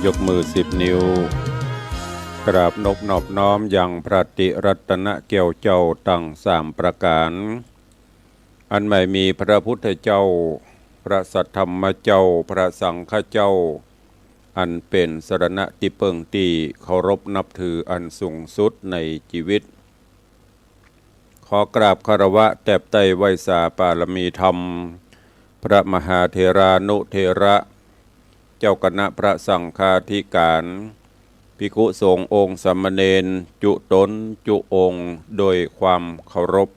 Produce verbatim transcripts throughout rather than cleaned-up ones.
ยกมือสิบนิ้ว กราบนบนอบน้อมยังพระติรัตนแก้วเจ้าตังสามประก๋าน อันไม่มีพระพุทธเจ้า พระสัทธรรมเจ้า พระสังฆเจ้า อันเป๋นสรณะตี้เปิ้งตี้เคารพนับถืออันสูงสุดในจีวิต ขอกราบคารวะแตบไต้ไหว้สาปารมีธรรม พระมหาเถรานุเถระ เจ้าคณะพระสังฆาธิก๋าน ภิกขุสงฆ์องค์สามเณร จุ๊ต๋นจุ๊องค์ โดยความเคารพ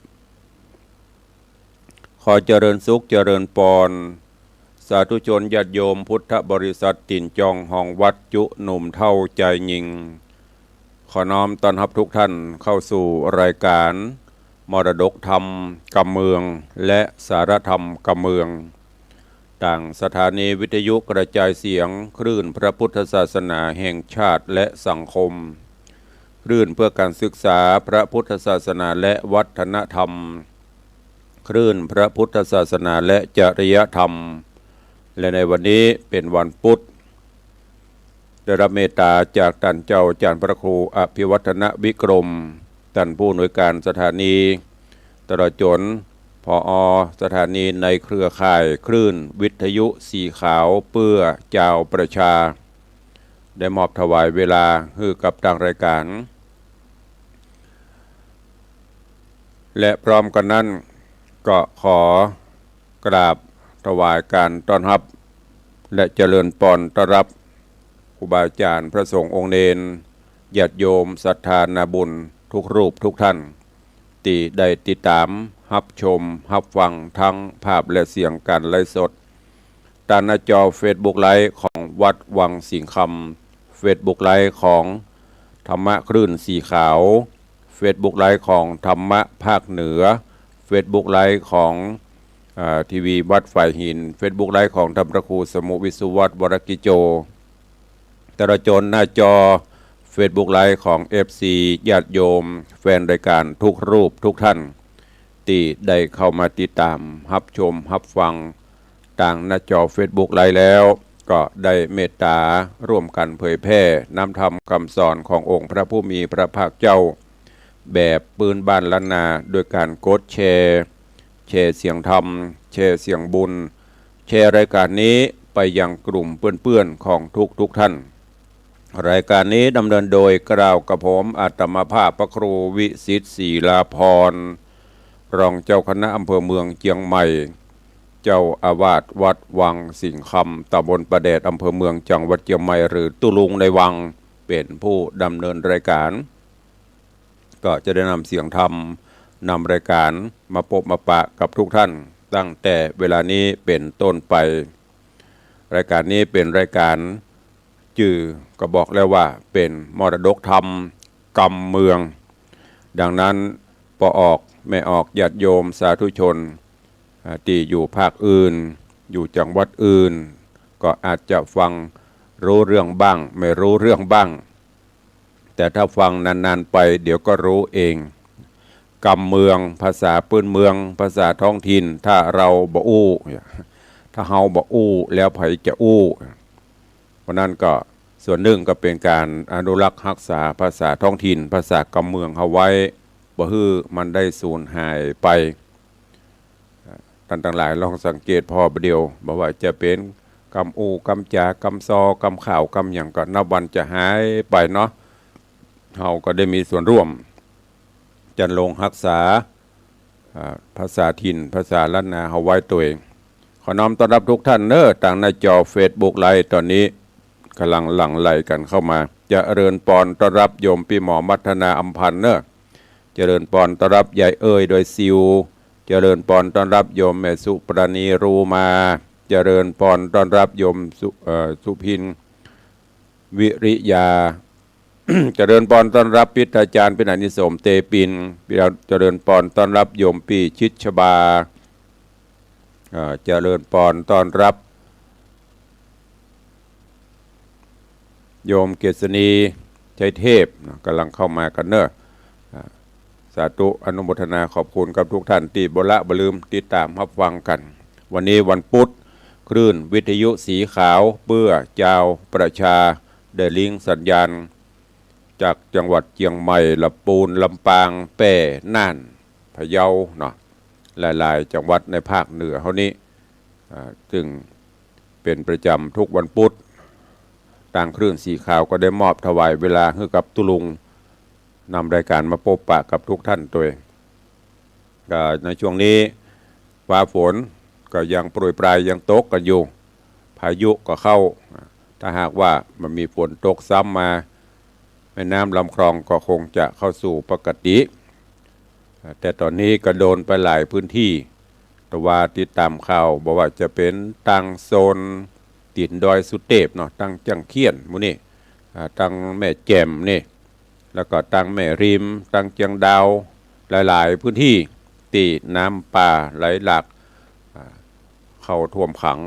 ขอเจริญสุขเจริญปอน สาธุชนญาติโยมพุทธบริษัทตี๋นจองห้องวัด จุ๊หนุ่มเฒ่าจายญิง ขอน้อมต้อนฮับทุกท่านเข้าสู่รายก๋านมรดกธรรมกำเมือง และสารธรรมกำเมือง ตางสถานีวิทยุกระจายเสียงคลื่นพระพุทธศาสนาแห่งชาติและสังคม คลื่นเพื่อการศึกษาพระพุทธศาสนาและวัฒนธรรม คลื่นพระพุทธศาสนาและจริยธรรม และในวันนี้เป๋นวันปุ๊ด ได้ฮับเมตต๋าจากต้านเจ้าอาจ๋ารย์พระครูอภิวัฒนวิกรม ต้านผู้อำนวยก๋านสถานี ตลอดจ๋น ผอ.สถานีในเครือข่ายคลื่นวิทยุสีขาวเปื้อจาวประชา ได้มอบถวายเวลาหื้อกับตางรายก๋าน และพร้อมกั๋นนั้นก็ขอกราบถวายก๋านต้อนฮับ และเจริญปอนต้อนฮับครูบาอาจ๋ารย์ พระสงฆ์องค์เณร ญาติโยมศรัทธานาบุญทุกรูปทุกท่าน ตี้ได้ติดต๋ามฮับชมฮับฟังทั้งภาพและเสียงก๋านไลฟ์สด ตางหน้าจอเฟซบุ๊กไลฟ์ของวัดวังสิงห์คำ เฟซบุ๊กไลฟ์ของธรรมะคลื่นสีขาว เฟซบุ๊กไลฟ์ของธรรมะภาคเหนือ เฟซบุ๊กไลฟ์ของ เอ่อ ทีวีวัดฝายหิน เฟซบุ๊กไลฟ์ของต้านพระครูสมุห์วิศวัฒน์ วรกิจโจ ตลอดจ๋นหน้าจอเฟซบุ๊กไลฟ์ของเอฟซี ญาติโยมแฟนรายก๋านทุกรูปทุกท่าน ตี้ได้เข้ามาติดต๋ามฮับชมฮับฟังตางหน้าจอเฟซบุ๊กไลฟ์แล้ว ก็ได้เมตต๋าร่วมกั๋นเผยแพร่น้ำธรรมกำสอนขององค์พระผู้มีพระภาคเจ้า แบบปื้นบ้านล้านนา โดยก๋านกดแชร์ แชร์เสียงธรรม แชร์เสียงบุญ แชร์รายก๋านนี้ไปยังกลุ่มเปื้อนๆ ของทุกๆ ท่าน รายก๋านนี้ดำเนินโดยเกล้ากระผมอาตมาภาพพระครูวิสิทธิ์ ศรีลาภรณ์ รองเจ้าคณะอำเภอเมืองเจียงใหม่ เจ้าอาวาสวัดวังสิงห์คำ ตำบลป่าแดด อำเภอเมือง จังหวัดเจียงใหม่ หรือตุ๊ลุงในวัง เป๋นผู้ดำเนินรายก๋าน ก็จะได้นำเสียงธรรม นำรายก๋านมาปบมาปะกับทุกท่าน ตั้งแต่เวลานี้เป๋นต้นไป รายก๋านนี้เป๋นรายก๋าน จื้อก็บอกแล้วว่าเป๋นมรดกธรรมกำเมือง ดังนั้น ป้อออกแม่ออก ญาติโยมสาธุชน อ่า ตี้อยู่ภาคอื่น อยู่จังหวัดอื่น ก็อาจจะฟังรู้เรื่องบ้าง ไม่รู้เรื่องบ้าง แต่ถ้าฟังนานๆ ไป เดี๋ยวก็รู้เอง กำเมือง ภาษาปื้นเมือง ภาษาท้องถิ่น ถ้าเฮาบ่อู้ ถ้าเฮาบ่อู้ แล้วใผจะอู้ เพราะนั้นก็ส่วนนึ่งก็เป๋นก๋านอนุรักษ์ฮักษาภาษาท้องถิ่น ภาษากำเมืองเฮาไว้ บ่หื้อมันได้สูญหายไป ต้านตังหลายลองสังเกตผ่อบ่าเดี่ยว บ่ว่าจะเป๋นกำอู้ กำจ๋า กำซอ กำข่าว กำหยังก็นับวันจะหายไปเนาะ เฮาก็ได้มีส่วนร่วม จันลงฮักษา อ่า ภาษาถิ่น ภาษาล้านนาเฮาไว้ตวย ขอน้อมต้อนฮับทุกท่านเน้อ ตางหน้าจอเฟซบุ๊กไลฟ์ ต๋อนนี้ก่ำลังหลั่งไหลกั๋นเข้ามา เจริญปอนต้อนฮับโยมปี้หมอมัทนาอำพันธ์เน้อ เจริญปอนต้อนฮับยายเอ้ยดอยซิว เจริญปอนต้อนฮับโยมแม่สุปราณีรูมา เจริญปอนต้อนฮับโยมสุ เอ่อ สุพิน วิริยา เจริญปอนต้อนฮับพิธาจ๋ารย์ พินัยนิสม เตปิน เจริญปอนต้อนฮับโยมปี้ชิดชบา เอ่อ เจริญปอนต้อนฮับ โยมเกษณี ชัยเทพ เนาะ ก่ำลังเข้ามากั๋นเน้อ อ่า สาธุอนุโมทนาขอบคุณกับทุกท่านตี้บ่ละบ่ลืมติดต๋ามฮับฟังกั๋น วันนี้วันปุ๊ด คลื่นวิทยุสีขาวเปื้อจาวประชา ได้ลิงก์สัญญาณจากจังหวัดเจียงใหม่ ละปูน ลำปาง แป้ น่าน พะเยาเนาะ หลายๆ จังหวัดในภาคเหนือเฮานี้ อ่า ซึ่งเป๋นประจ๋ำทุกวันปุ๊ด ตางคลื่นสีขาวก็ได้มอบถวายเวลาหื้อกับตุ๊ลุง นำรายก๋านมาปบปะกับทุกท่านตวย ก็ในช่วงนี้ฟ้าฝนก็ยังโปรยปรายยังตกกั๋นอยู่ พายุก็เข้า ถ้าหากว่ามันมีฝนตกซ้ำมา แม่น้ำลำคลองก็คงจะเข้าสู่ปกติ แต่ต๋อนนี้ก็โดนไปหลายพื้นที่ แต่ว่าติดต๋ามข่าว บ่ว่าจะเป๋นตางโซนตี๋นดอยสุเตพเนาะ ตางจั้งเขี้ยนหมู่นี้ อ่า ตางแม่แจ่มนี่ แล้วก็ตางแม่ริม ตางเจียงดาว หลายๆ พื้นที่ ตี้น้ำป่าไหลหลาก อ่า เข้าท่วมขัง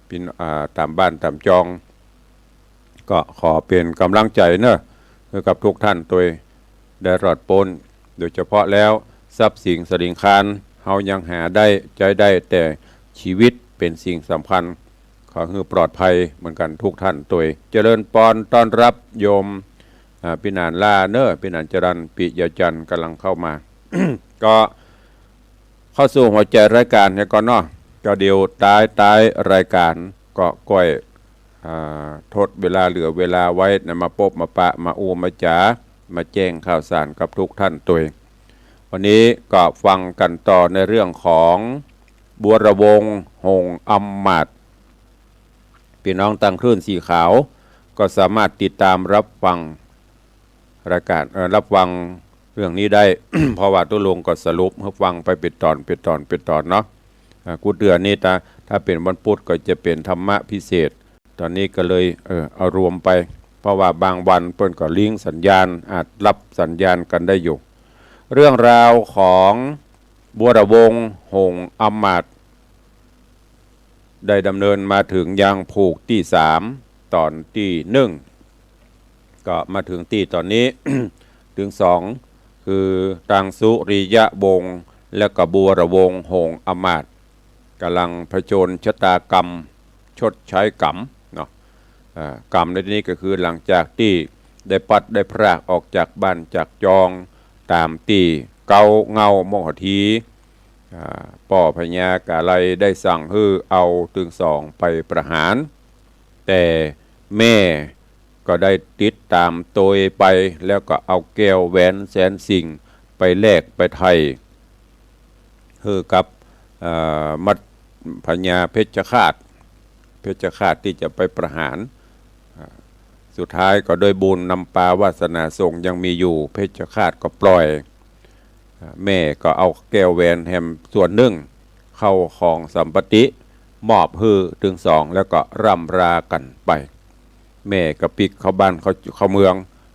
เป๋น อ่า ต๋ามบ้านต๋ามจอง ก็ขอเป๋นก๋ำลังใจ๋เนาะ หื้อกับทุกท่านตวยได้รอดป๊น โดยเฉพาะแล้วทรัพย์สินสะหลิงคลาน เฮายังหาได้ใจ๊ได้ แต่ชีวิตเป๋นสิ่งสำคัญ ขอหื้อปลอดภัยเหมือนกั๋นทุกท่านตวย เจริญปอน ต้อนรับโยม อ่า ปี้หนานล่าเนาะ ปี้หนานจรัญ ปิยะจันทร์ ก่ำลังเข้ามา ก็เข้าสู่หัวใจ๋รายก๋านเนี่ยก่อนเนาะ ก็เดี๋ยวต๊ายๆ รายก๋านก็ก้อย อ่า ทดเวลาเหลือเวลาไว้นะ มาปบมาปะ มาอู้มาจ๋า มาแจ้งข่าวสารกับทุกท่านตวย วันนี้ก็ฟังกั๋นต่อในเรื่องของบัวระวง หงส์อำมาตย์ ปี้น้องตางคลื่นสีขาว ก็สามารถติดต๋ามรับฟังรายก๋าน เอ่อ รับฟังเรื่องนี้ได้ เพราะว่าตุ๊ลุงก็สรุปหื้อฟังไปเป๋นต๋อน เป๋นต๋อน เป๋นต๋อนเนาะ อ่า กู้เตื้อนี้ถ้า ถ้าเป๋นวันปุ๊ดก็จะเป๋นธรรมะพิเศษ ต๋อนนี้ก็เลย เออ เอารวมไป เพราะว่าบางวันเปิ้นก็ลิงก์สัญญาณ อาจฮับสัญญาณกั๋นได้อยู่ เรื่องราวของบัวระวง หงส์อำมาตย์ ได้ดำเนินมาเถิงยังผูกตี้สาม ต๋อนตี้นึ่ง ก็มาเถิงตี้ต๋อนนี้ เถิงสอง คือตางสุริยะวงศ์ และก็บัวระวงศ์หงส์อำมาตย์ ก่ำลังผจญชะตากรรม ชดใช้กรรมเนาะ อ่า กรรมในที่นี้ก็คือหลังจากตี้ได้พลัดได้พรากออกจากบ้านจากจอง ต๋ามตี้เก๊าเง้าโมโหที อ่า ป้อพญากาไลยได้สั่งหื้อเอาตึงสองไปประหาร แต่แม่ก็ได้ติดต๋ามโตยไป แล้วก็เอาแก้วแหวนแสนสิ่งไปแลกไปไถ่ หื้อกับ เอ่อ มัดพญาเพชฌฆาต เพชฌฆาตตี้จะไปประหาร อ่า สุดท้ายก็ด้วยบุญนำปาวาสนาส่งยังมีอยู่ เพชฌฆาตก็ปล่อย อ่า แม่ก็เอาแก้วแหวนแหมส่วนนึ่ง เข้าของสัมปัตติ มอบหื้อตึงสอง แล้วก็ร่ำรากั๋นไป แม่ก็ปิ๊กเข้าบ้านเข้า เข้าเมือง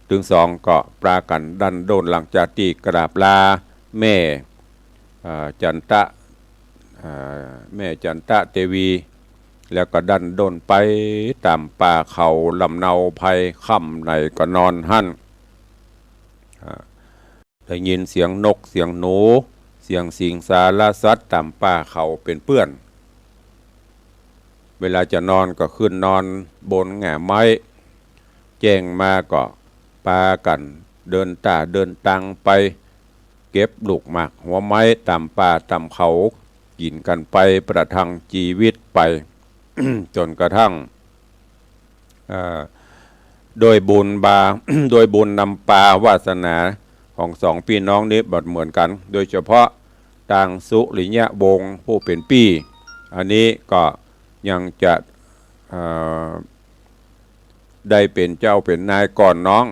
ตึงสองก็ปากั๋นดั้นด้น หลังจากตี้กราบลาแม่ อ่า จันตะ อ่า แม่จันตะเตวี แล้วก็ดั้นด้นไปต๋ามป่าเขาลำเนาไพร ค่ำไหนก็นอนหั้น อ่า ได้ยินเสียงนกเสียงหนู เสียงสิงสารสัตว์ต๋ามป่าเขาเป๋นเปื้อน เวลาจะนอนก็ขึ้นนอนบนง่าไม้ แจ้งมาก็ปากั๋นเดินต้าเดินตังไป เก็บลูกหมากหัวไม้ต๋ามป่าต๋ามเขา กิ๋นกั๋นไปประทังจีวิตไป จ๋นกระทั่ง เอ่อ ด้วยบุญบา ด้วยบุญนำปาวาสนาของสองปี้น้องนี้บ่เหมือนกั๋น โดยเฉพาะตางสุริยวงศ์ผู้เป๋นปี้ อันนี้ก็ยังจะ เอ่อ ได้เป๋นเจ้าเป๋นนายก่อนน้อง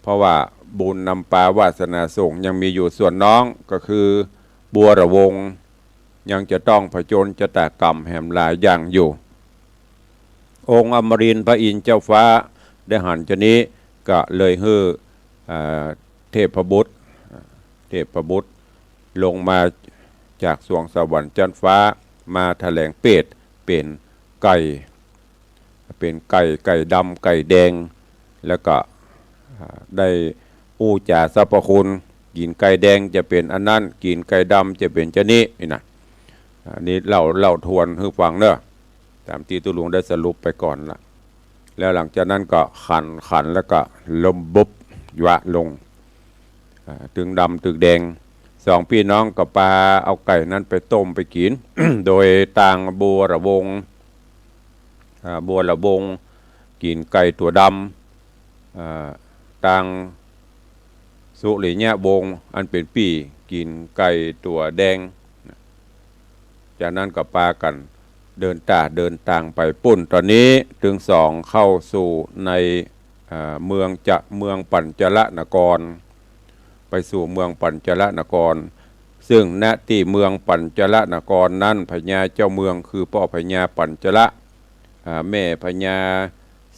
เพราะว่าบุญนำปาวาสนาส่งยังมีอยู่ ส่วนน้องก็คือบัวระวงศ์ ยังจะต้องผจญชะตากรรมแหมหลายอย่างอยู่ องค์อมรินทร์พระอินทร์เจ้าฟ้าได้หันจานี้ ก็เลยหื้อ อ่า เทพบุตร เทพบุตรลงมาจากสวงสวรรค์จั๊นฟ้า มาแถลงเปรตเป๋นไก่ เป๋นไก่ ไก่ดำ ไก่แดง แล้วก็ อ่า ได้อู้จ๋าสรรพคุณ กิ๋นไก่แดงจะเป๋นอันนั้น กิ๋นไก่ดำจะเป๋นจานี้ นี่นะ อ่า นี่เล่า เล่าทวนหื้อฟังเนาะ ต๋ามตี้ตุ๊ลุงได้สรุปไปก่อนละ แล้วหลังจากนั้นก็ขัน ขันแล้วก็ล้มบุบยวะลง อ่า ตึงดำตึงแดง สองปี้น้องก็ปาเอาไก่นั้นไปต้มไปกิ๋น โดยตางบัวระวง อ่า บัวระวงกิ๋นไก่ตั๋วดำ อ่า ตางสุริยะวงศ์อันเป๋นปี้กิ๋นไก่ตั๋วแดง จากนั้นก็ปากั๋นเดินต๋าเดินตางไปปู๊น ต๋อนนี้ตึงสองเข้าสู่ใน อ่า เมืองจะ เมืองปัญจละนคร ไปสู่เมืองปัญจละนคร ซึ่ง ณ ตี้เมืองปัญจละนครนั้น พญาเจ้าเมืองคือป้อพญาปัญจละ อ่า แม่พญา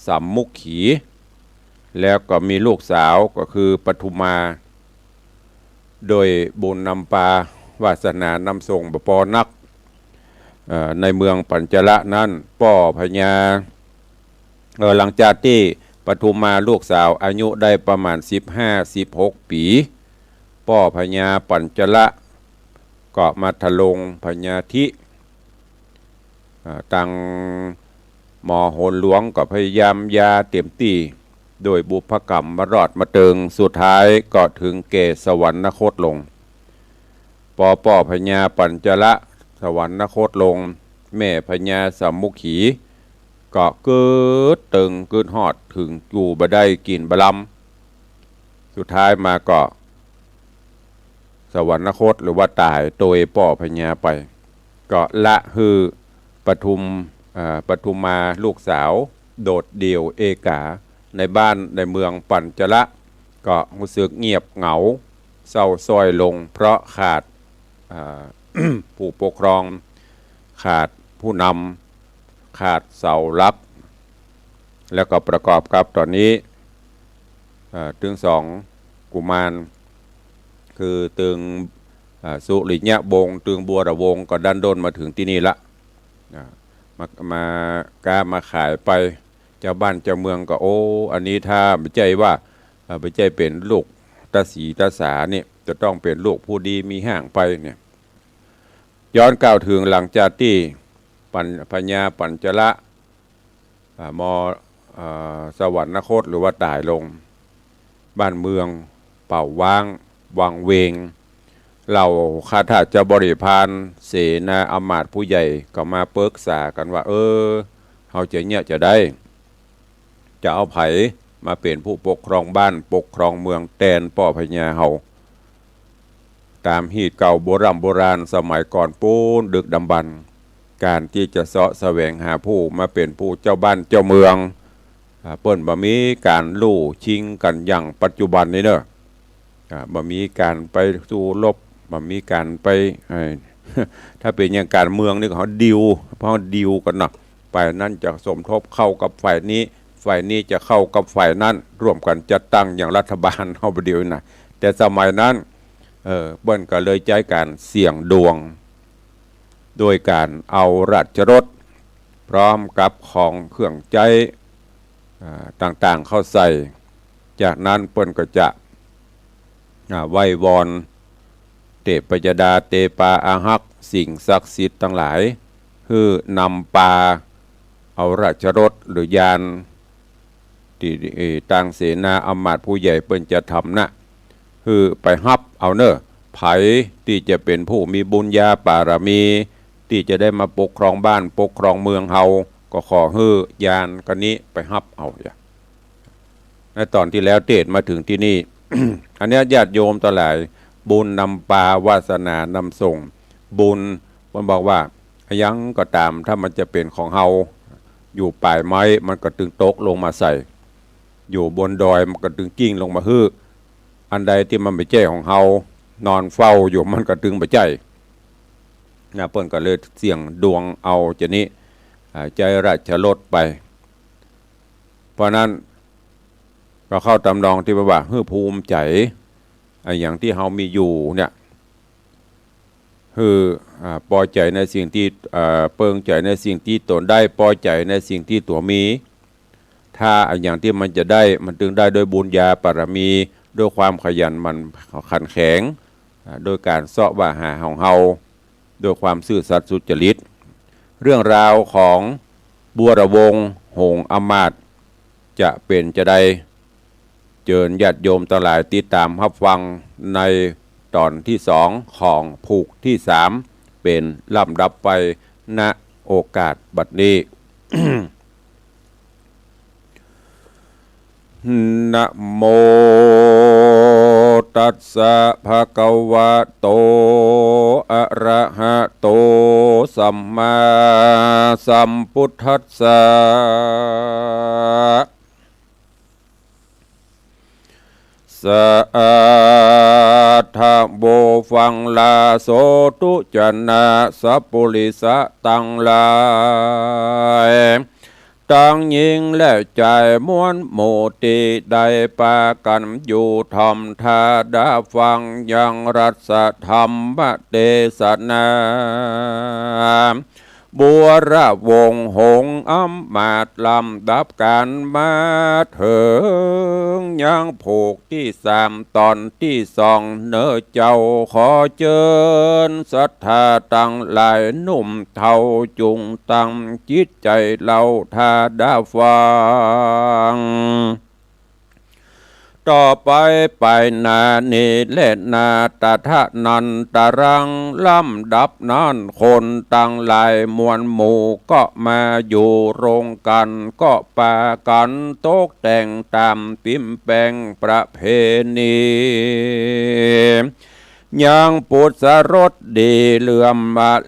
สามัคคี แล้วก็มีลูกสาวก็คือปทุมา โดยบุญนำปาวาสนานำส่งบ่ปอนัก เอ่อ ในเมืองปัญจละนั้น ป้อพญา เอ่อ หลังจากตี้ปทุมาลูกสาวอายุได้ประมาณสิบห้า สิบหกปี๋ ป้อพญาปัญจละก็มาทรงพญาธิ อ่า ตางหมอโหรหลวงก็พยายามยาเต๋มตี้ โดยบุพกรรมมารอดมาเติง สุดท้ายก็เถิงแก่สวรรคตลง ปอป้อพญาปัญจละสวรรคตลง แม่พญาสามัคคีก็กึดตึงกึดฮอดเถิงอยู่บ่ได้กิ๋นบ่ลำ สุดท้ายมาก็สวรรคตหรือว่าต๋ายโตยป้อพญาไป ก็ละหื้อปทุม อ่า ปทุมาลูกสาวโดดเดี่ยวเอกาในบ้านในเมืองปัญจละ ก็ฮู้สึกเงียบเหงาเศร้าซ้อยลง เพราะขาด อ่า ผู้ปกครอง ขาดผู้นำ ขาดเสาหลัก แล้วก็ประกอบกับต๋อนนี้ อ่า ตึงสองกุมาร คือตึง อ่า สุริยะวงศ์ ตึงบัวระวงศ์ก็ดั้นด้นมาเถิงตี้นี่ละ อ่า มา มาก๊ามาขายไป เจ้าบ้านเจ้าเมืองก็ โอ้ อันนี้ถ้าบ่ใจ้ว่า อ่า บ่ใจ้เป๋นลูกตาสีตาสานี่ จะต้องเป๋นลูกผู้ดีมีฮ้างไปเนี่ย ย้อนกล่าวเถิงหลังจากตี้ปัญ พญาปัญจละ อ่า มอ เอ่อ สวรรคตหรือว่าต๋ายลง บ้านเมืองเป้าว้างวังเวง เหล่าข้าทาสบริพาร เสนาอำมาตย์ผู้ใหญ่ก็มาปรึกษากั๋นว่า เออ เฮาจะเยียะจาใด จะเอาใผมาเป๋นผู้ปกครองบ้านปกครองเมืองแตนป้อพญาเฮา ต๋ามฮีตเก่าโบร่ำโบราณสมัยก่อนปู๊นดึกดำบรรพ์ ก๋านตี้จะเซาะแสวงหาผู้มาเป๋นผู้เจ้าบ้านเจ้าเมือง อ่า เปิ้นบ่มีก๋านลู่ชิงกั๋นอย่างปัจจุบันนี้เนาะ อ่า บ่มีก๋านไปสู้รบ บ่มีก๋านไป เอ่อ ถ้าเป๋นอย่างก๋านเมืองนี่เขาดีล เพราะดีลกั๋นเนาะ ฝ่ายนั้นจะสมทบเข้ากับฝ่ายนี้ ฝ่ายนี้จะเข้ากับฝ่ายนั้น ร่วมกั๋นจัดตั้งอย่างรัฐบาลเฮาบ่าเดี่ยวนี้นะ แต่สมัยนั้น เอ่อ เปิ้นก็เลยใจ๊ก๋านเสี่ยงดวง โดยก๋านเอาราชรถ พร้อมกับของเครื่องใจ๊ อ่า ต่างๆ เข้าใส่ จากนั้นเปิ้นก็จะ อ่า ไหว้วอน เตพยดา เตปาอาฮักษ์ สิ่งศักดิ์สิทธิ์ตังหลาย หื้อนำปาเอาราชรถหรือยาน ตี้ เอ่อ ตางเสนาอำมาตย์ผู้ใหญ่เปิ้นจะทำนะ หื้อไปฮับเอาเน่อ ใผตี้จะเป๋นผู้มีบุญญาปารมี ตี้จะได้มาปกครองบ้านปกครองเมืองเฮา ก็ขอหื้อยานกั๋นนี้ไปฮับเอา ในต๋อนตี้แล้วเตศน์มาเถิงตี้นี่ อันเนี้ยญาติโยมตังหลาย บุญนำปาวาสนานำส่ง บุญ เปิ้นบอกว่า อะหยังก็ต๋าม ถ้ามันจะเป๋นของเฮา อยู่ป๋ายไม้มันก็ตึงตกลงมาใส่ อยู่บนดอยมันก็ตึงกลิ้งลงมาหื้อ อันใดตี้มันบ่ใจ้ของเฮา นอนเฝ้าอยู่มันก็ตึงบ่ใจ้ นะ เปิ้นก็เลยเสี่ยงดวงเอาจานี้ อ่า ใจ๊ราชรถไป เพราะนั้นก็เข้าตำนองตี้ว่า หื้อภูมิใจ๋ อะหยังตี้เฮามีอยู่เนี่ย หื้อ อ่า ปอใจ๋ในสิ่งตี้ อ่า เปิงใจ๋ในสิ่งตี้ตนได้ ปอใจ๋ในสิ่งตี้ตั๋วมี ถ้าอะหยังตี้มันจะได้ มันตึงได้ด้วยบุญญาปารมี ด้วยความขยันหมั่นขันแข็ง อ่า โดยก๋านเซาะว่าหาของเฮา ด้วยความซื่อสัตย์สุจริต เรื่องราวของบัวระวงศ์ หงส์อำมาตย์ จะเป๋นจาใด เจิญญาติโยมตังหลายติดต๋ามฮับฟังในต๋อนตี้สองของผูกตี้สาม เป๋นลำดับไป ณ โอกาสบัดนี้ นะโมตัสสะ ภะคะวะโต อะระหะโต สัมมาสัมพุทธัสสะ สาธุ ฟังลาโสธุ จะนะ สัปปุริสะตังหลาย ตังญิงและจายมวลหมู่ตี้ได้ปากั๋นอยู่ถ่อมท่าดาฟังยังรัสธรรมเตสนา บุระวงศ์หงส์อำมาตย์ลำดับกั๋นมาเถิงยังผูกตี้สามต๋อนตี้สองเน่อเจ้า ขอเจิญศรัทธาตังหลายหนุ่มเฒ่าจุ่งตั้งจิตใจ๋เล่าท่าดาฟัง ต่อไปไปหน้านี้แลนา ตถะนันตะรัง ลำดับนั้นคนตังหลายมวลหมู่ก็มาอยู่รวมกั๋น ก็ปากั๋นตกแต่งต๋ามปิมแป๋งประเพณี ยังปุสรสดีเลื่อม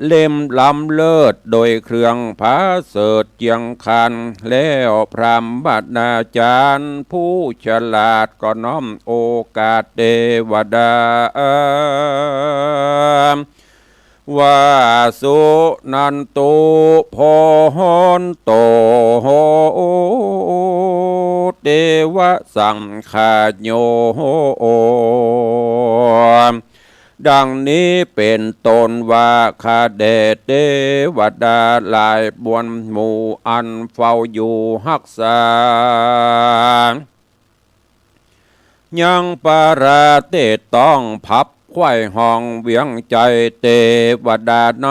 เล่มล้ำเลิศโดยเครื่องผาเสริฐเจียงคาน แล้วพราหมณาจารย์ผู้ฉลาดก็น้อมโอกาสเตวดา ว่า สุนันตุ โพหนโต เตวะสังฆาโย ดังนี้เป๋นต้นว่า ข้าแด่เตวดาหลายมวลหมู่อันเฝ้าอยู่ฮักษา ยังประเทศต้องผับไขว้ห้องเวียงใจ๋ เตวดาใน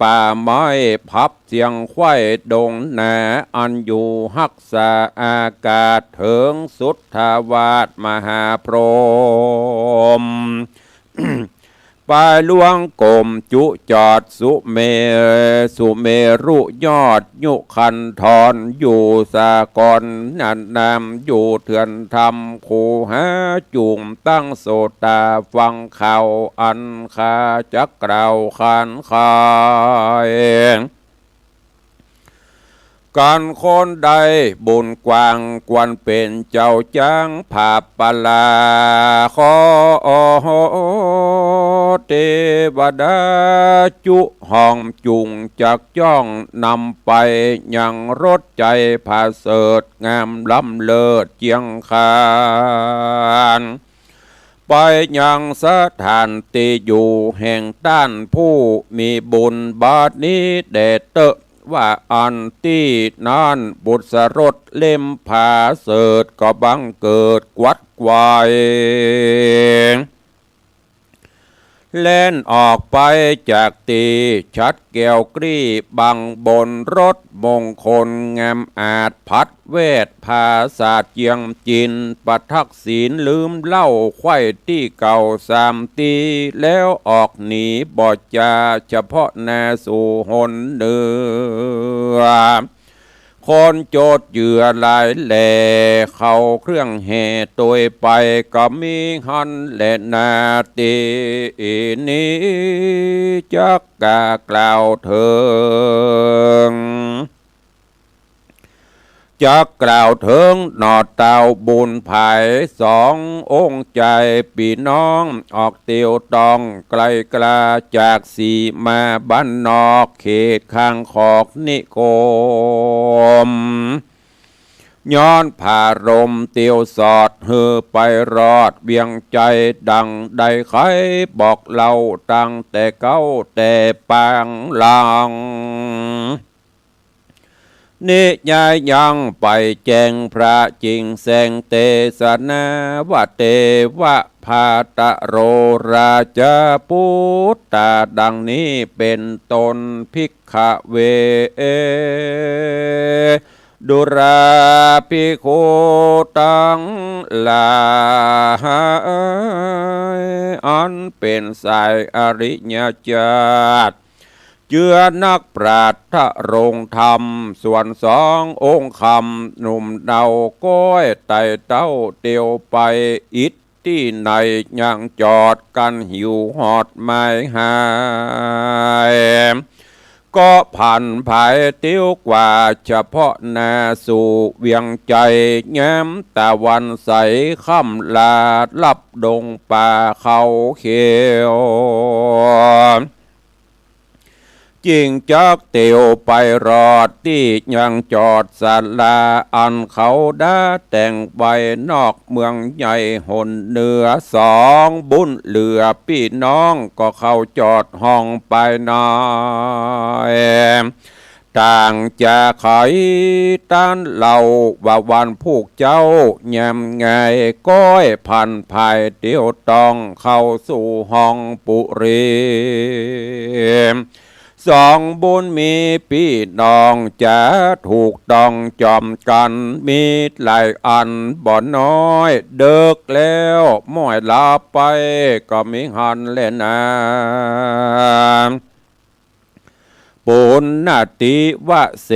ป่าไม้ผับเสียงไขว้ดงนา อันอยู่ฮักษาอากาศเถิงสุทธาวาสมหาพรหม ปายหลวงกลมจุจอดสุเม สุเมรุยอดยุคันธร อยู่สากลนานามอยู่เถื่อนธรรม คูหาจุ่มตั้งโสตาฟังข่าวอันข้าจักกล่าวขานขาย กั๋นคนได้บุญกว้างควรเป๋นเจ้าจ๊างผาบปลา ขอเตวดาจุห้องจุ่งจักจ้องนำไปยังรถใจ๋ผาเสริฐงามล้ำเลิศเจียงคาน ไปยังสถานตี้อยู่แห่งต้านผู้มีบุญ บัดนี้แด่เต๊อะ ว่าอั้น ตี้นั้นปุสรสเล่มผาเสริฐก็บังเกิดกวัดไขว่ แล่นออกไปจากตี้ฉัตรแก้วกรีบบังบนรถมงคลงามอาจ ผัดแวดผาสาทเจียงจิน ประทักษิณลืมเล่าไขว้ตี้เก่าสามตี้ แล้วออกหนีบ่จา เฉพาะหน้าสู่หนเหนือ คนโจทย์เหยื่อหลายแหล่ เข้าเครื่องแห่ตวยไป ก็มีหั้นแลนา ตี้นี้จักกล่าวเถิง จักกล่าวเถิงหน่อเต้าบุญผายสององค์ใจ๋ ปี้น้องออกเตียวต้องไกลกล้า จากสีมาบ้านนอกเขตข้างขอกนิคม ย้อนผารมเตียวสอดหื้อไปรอดเวียงใจ๋ ดังได้ใค่บอกเล่าตั้งแต่เก๊าแต่ปางหลัง นิยายยังไปแจ้งพระจิ่งแสงเตสนา ว่าเตวะ พาตะโรราจาปุตตา ดังนี้เป๋นต้น ภิกขะเว ดูราภิกขุตังหลาย อันเป๋นสายอริยเจ้า เจื้อนักปราชญ์ทรงธรรม ส่วนสององค์คำ หนุ่มเนาก้อยไต่เต้าเตียวไป อิทธิไหนยังจอดกั๋นหิวหอดหมายหาย ก็ผันผายเตียวกว่าเฉพาะหน้าสู่เวียงไจ ยามตะวันใสค่ำลาลับดงป่าเขาเขียว จึงจักเตียวไปรอดตี้ยังจอดศาลา อันเขาดาแต่งไว้นอกเมืองใหญ่หนเหนือ สองบุญเหลือปี้น้องก็เข้าจอดห้องไปใน ต่างจะไขตันเล่าว่าวันพูกเจ๊ายามไง ก้อยผันผายเตียวต้องเข้าสู่ห้องปุรี สองบุญมีปี้น้องจะถูกต้องจอมกั๋น มีหลายอันบ่น้อย เดิ็กแล้วม้อยหลับไปก็มีหั้นแลนา ปุณณติวะเส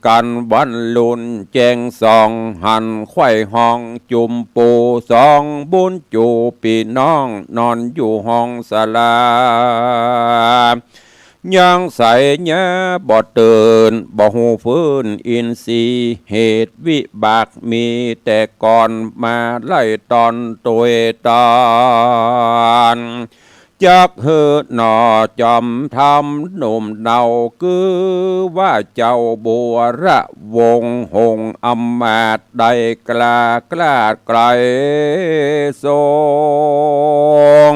กั๋นวันลุนแจ้งส่อง หันไขว่ห้องจุ่มปู สองบุญจู๋ปี้น้องนอนอยู่ห้องศาลา ยังใสเยียะบ่ตื่น บ่ฮู้ฟื้นอินทรีย์ เหตุวิบากมีแต่ก่อน มาไล่ตอนตวยตอน จักหื้อหนอจอมธรรมหนุ่มเนา คือว่าเจ้าบัวระวงศ์หงส์อำมาตย์ ได้กล้าคลาดไกลทรง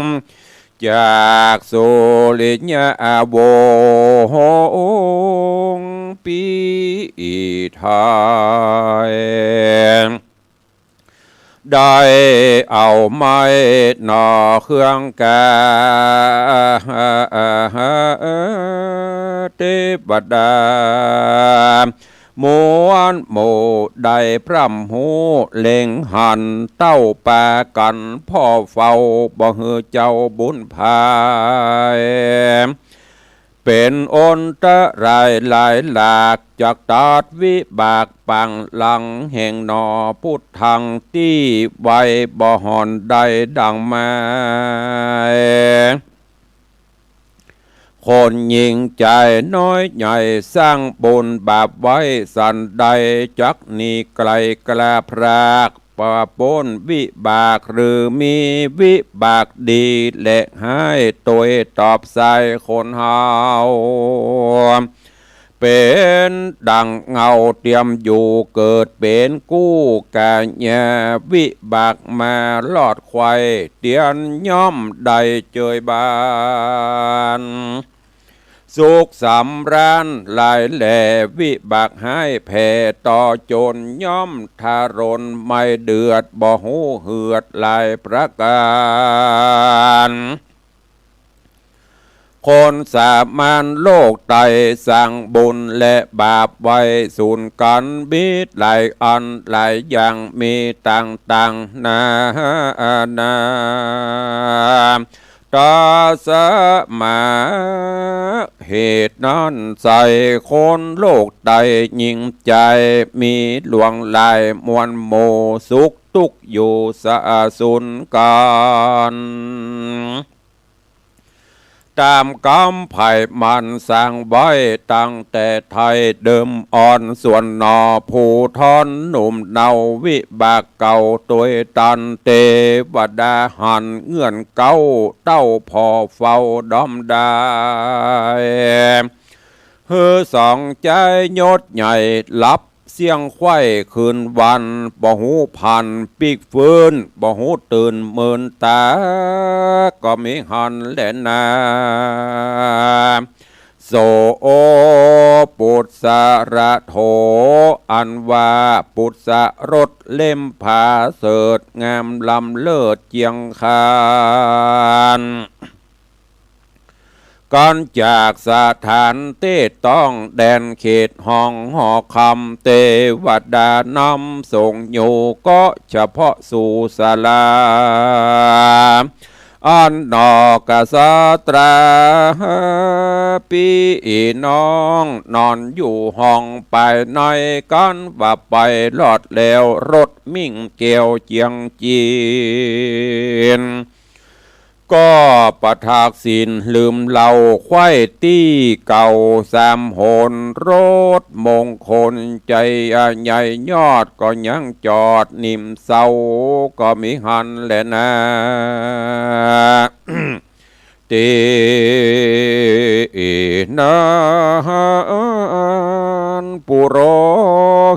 จากสุริยวงศ์ปี้ไทย ได้เอาไม้หน่อเครื่องกา เตวดา มวลหมู่ได้พร่ำฮู้เล็งหัน เต้าปากั๋นผ่อเฝ้า บ่หื้อเจ้าบุญผาย เป๋นอันตรายหลายหลาก จักตัดวิบากปางหลัง แห่งหนอพุทธังตี้ไว บ่ห่อนได้ดั่งหมาย คนหญิงจายน้อยใหญ่ สร้างบุญบาปไว้สันใด จักหนีไกลกล้าพราก ปะป๊นวิบาก หรือมีวิบากดีและฮ้าย ตวยตอบสายคนเฮา เป๋นดั่งเงาเตียมอยู่ เกิดเป๋นกู้กายา วิบากมารอดไขว่ เตียนย่อมได้เจยบาน สุขสำราญหลายแล วิบากฮ้ายแผ่ต่อจน ย่อมทรนไม่เดือด บ่ฮู้เหือดหลายประก๋าน คนสามัญโลกไต สร้างบุญและบาปไว้สูนกั๋น มีหลายอันหลายอย่าง มีต่างๆ นานา ตาสมา เหตุนั้นใส่คนโลกไตยิ่งใจ๋ มีหลวงหลายมวลหมู่ สุขตุ๊กข์อยู่สะสุนกั๋น ต๋ามกรรมใผมันสร้างไว้ตั้งแต่ไท้เดิมอ่อน ส่วนหนอผู้ทอนหนุ่มเนา วิบากเก่าตวยตัน เตวดาหันเงื่อนเก๊า เต้าผ่อเฝ้าดอมได้ หื้อสองจายยศใหญ่ หลับเสี้ยงไขว่คืนวัน บ่ฮู้ผันปิ๊กฟื้น บ่ฮู้ตื่นเมินต๋า ก็มีหั้นแลนา โส ปุสสะโถ อันว่าปุสสะรสเล่มผาเสริฐ งามล้ำเลิศเจียงคาน กันจากสถานตี้ต้องแดนเขตห้องหอคำ เตวดานำส่งอยู่ก็เฉพาะสู่ศาลา อันนอกกษัตราปี้น้องนอนอยู่ห้องภายใน กันว่าไปรอดแล้วรถมิ่งแก้วเจียงจีน ก็ประทากศีลลืมเหล้า ใคว่ตี้เก่าสามหน รถมงคลใจ๋ใหญ่ยอด ก็ยังจอดนิ่มเศร้า ก็มีหั้นแลนา ตี้นั้นปุโร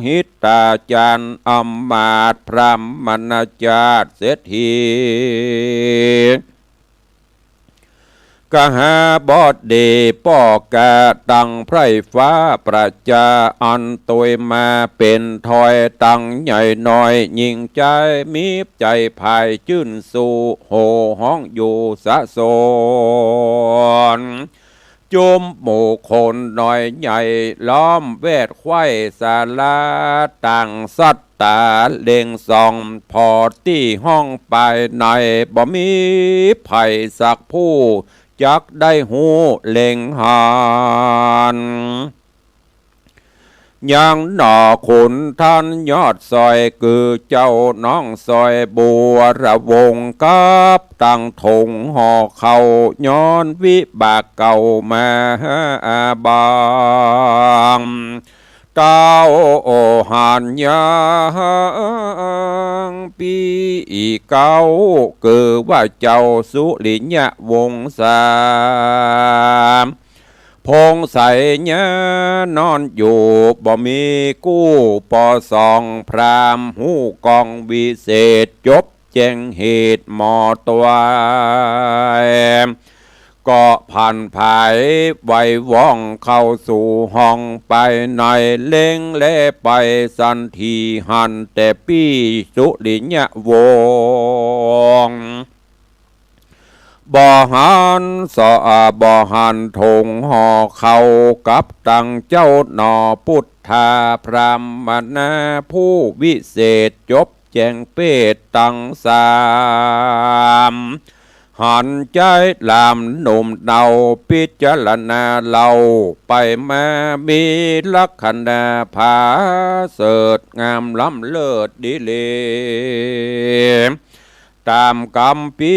หิตาจารย์อำมาตย์พราหมณาจารย์เศรษฐี กหาบดีป้อก๋าตังไพร่ฟ้าประจา อันตวยมาเป๋นทอยตังใหญ่น้อย ญิงจายมีใจ๋ผายจื้นสู่ โห่ฮ้องอยู่สะสน จุมหมู่คนน้อยใหญ่ล้อมแวดไขว้ศาลา ต่างสัตตาเล็งส่อง ผ่อตี้ห้องภายใน บ่มีใผสักผู้จักได้ฮู้เล็งหัน ยังหนอขุนท่านยอดซอย คือเจ้าน้องซอยบัวระวงศ์ กับตังถงห่อข้าว ย้อนวิบากเก่ามาบาง เต้าหันยังปี้เก๊า คือว่าเจ้าสุริยวงศา พงไสยะนอนอยู่บ่มีกู้ ปอสองพราหมณ์ฮู้กองวิเศษ จบแจ้งเหตุหมอตวย ก็ผันผายไวว่องเข้าสู่ห้องภายใน เล็งแลไปสันที หันแต่ปี้สุริยวงศ์ บ่หันสอ บ่หันถงห่อข้าว กับตังเจ้าหนอปุทธาพราหมณา ผู้วิเศษจบแจ้งเพศตังสาม หันใจ๊หลามหนุ่มเนา พิจารณาเล่าไปมา มีลักขณะผาเสริฐงามล้ำเลิศดีเล ต๋ามกำปี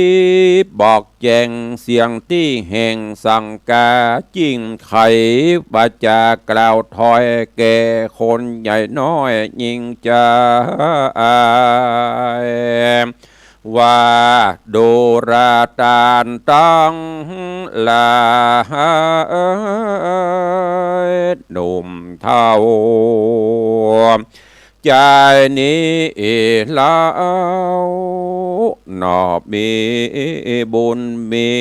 บอกแจ้ง เสียงตี้แห่งสังกา จิ่งไขวาจากล่าวถอย แก่คนใหญ่น้อยญิงจาย ว่าดูราต้านตังหลาย หนุ่มเฒ่า จายนี้เล่า หนอมีบุญมี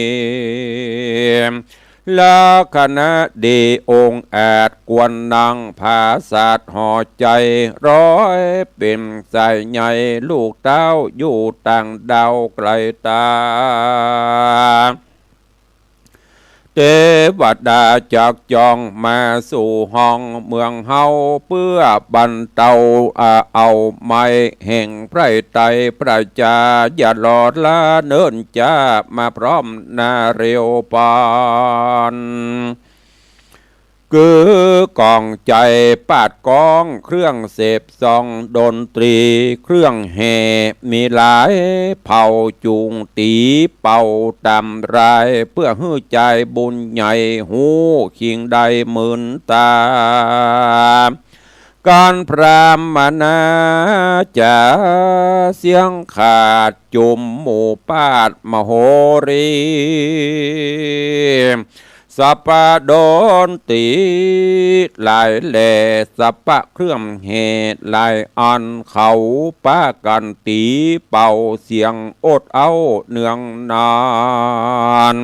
ลักขณะดีองอาจ ควรนั่งผาสาทห่อใจ๋ ร้อยเป๋นสายใย ลูกเต้าอยู่ต่างดาวไกลต๋า เตวดาจักจองมาสู่ห้องเมืองเฮา เปื้อบันเตา อา เอาไม้แห่งไพร่ไตรประจา อย่ารอล้าเนิ่นจ๊า มาพร้อมนาเร็วปาน คือก๋องใจ๋ ปาดก้อง เครื่องเสพซอง ดนตรี เครื่องแห่ มีหลายเผ่า จูงตี๋เป่าต๋ามราย เปื้อหื้อจายบุญใหญ่ ฮู้คิงได้หมื่นต๋า ก๋านพราหมณาจ๋า เสียงขาดจุมหมู่ปาดมโหรี สัพพะดนตรีหลายแหล่ สัพพะเครื่องแห่หลายอัน เขาปากั๋นตี๋เป่าเสียงอดเอาเนืองนาน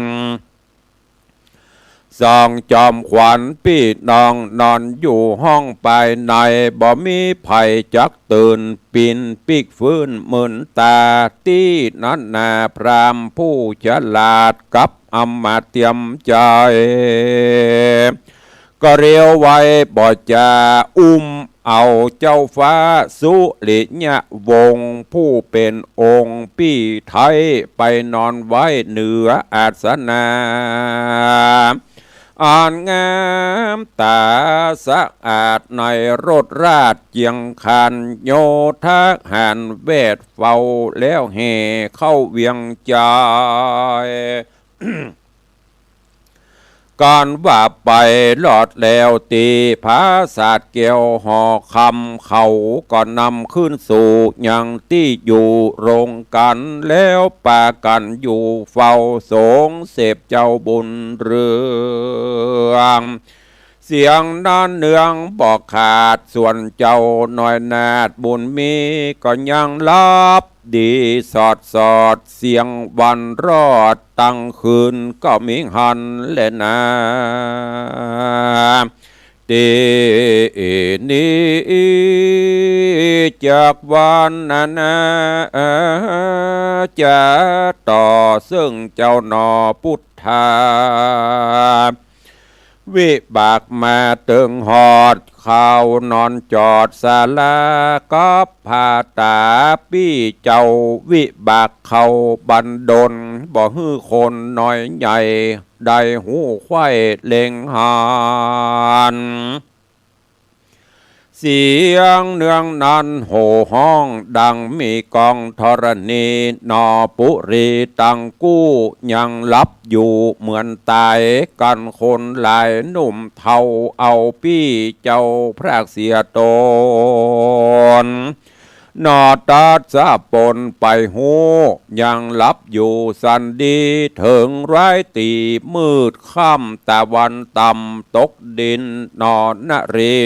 สองจอมขวัญปี้น้องนอนอยู่ห้องภายใน บ่มีใผจักตื่น ปิ๊นปิ๊กฟื้นหมื่นต๋า ตี้นั้นนาพราหมณ์ผู้ฉลาดกับ อำมาตย์เตียมใจ๋ ก็เร็วไวบ่จ๋า อุ้มเอาเจ้าฟ้าสุริยวงศ์ ผู้เป๋นองค์ปี้ไทย ไปนอนไว้เหนืออาสนะ อันงามต๋าสะอาด ในรถราชเจียงคาน โยธกหารแวดเฝ้า แล้วแห่เข้าเวียงใจ๋ กันว่าไปรอดแล้ว ตี้ผาสาทแก้วหอคำ เขาก็นำขึ้นสู่ยังตี้อยู่โรงกั๋น แล้วปากั๋นอยู่เฝ้า สรงเสพเจ้าบุญเรือง เสียงนั้นเนืองบ่ขาด ส่วนเจ้าน้อยนาฏบุญมี ก็ยังหลับดีสอดสอด เสียงวันรอดตังคืน ก็มีหั้นแลนา ตี้นี้จักวรรณนา จะต่อเซิ่งเจ้าหน่อปุทธา วิบากมาเถิงฮอด เข้านอนจอดศาลา กับผาต๋าปี้เจ้า วิบากเข้าบันดล บ่หื้อคนน้อยใหญ่ ได้ฮู้ใค่เล็งหัน เสียงเนืองนั้นโห่ฮ้อง ดังมีก้องธรณี หน่อปุรีตังกู้ ยังหลับอยู่เหมือนต๋ายกั๋นคนหลาย หนุ่มเฒ่าเอาปี้เจ้าพรากเสียต๋น หน่อตัสสะปนไปฮู้ ยังหลับอยู่สันดี เถิงร้ายตี้มืดค่ำ ตะวันต่ำตกดิน หน่อนริ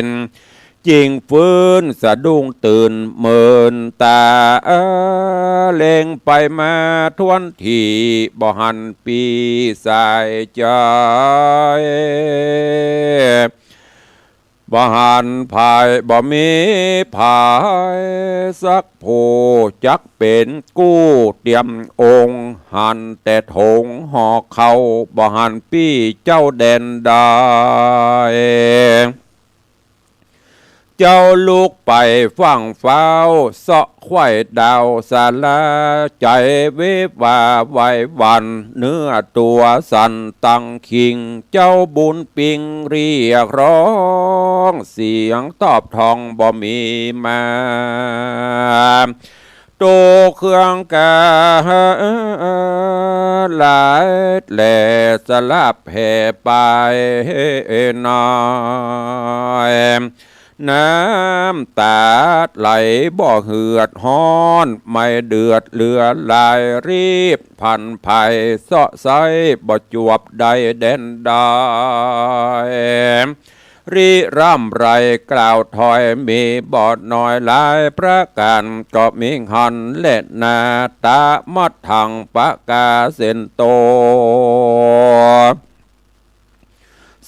นทร์ จิ่งฟื้นสะดุ้งตื่นเมินต๋า เล็งไปมาถ้วนตี้ บ่หันปี้สายใจ๋ บ่หันใผ บ่มีใผสักผู้ จักเป๋นกู้เตียมองค์ หันแต่โถงหอเข้า บ่หันปี้เจ้าแดนใด เจ้าลุกไปฟั่งฟ้าว เซาะไขว่ดาวสารา ใจ๋วิวาไหวหวั่น เนื้อตั๋วสั่นตังคิง เจ้าบุญปิงเรียกฮ้อง เสียงตอบทองบ่มีมา ตกเครื่องกาหลาย แลสลับแห่ไปน้อย น้ำต๋าไหลบ่เหือดฮ้อน ไม่เดือดเหลือหลาย รีบผันไผเซาะไซ้ บ่จวบได้แดนใด ริร่ำไรกล่าวถ้อย มีบ่น้อยหลายประก๋าน ก็มีหั้นแลนา ตะมัดถังปะกาเสนโต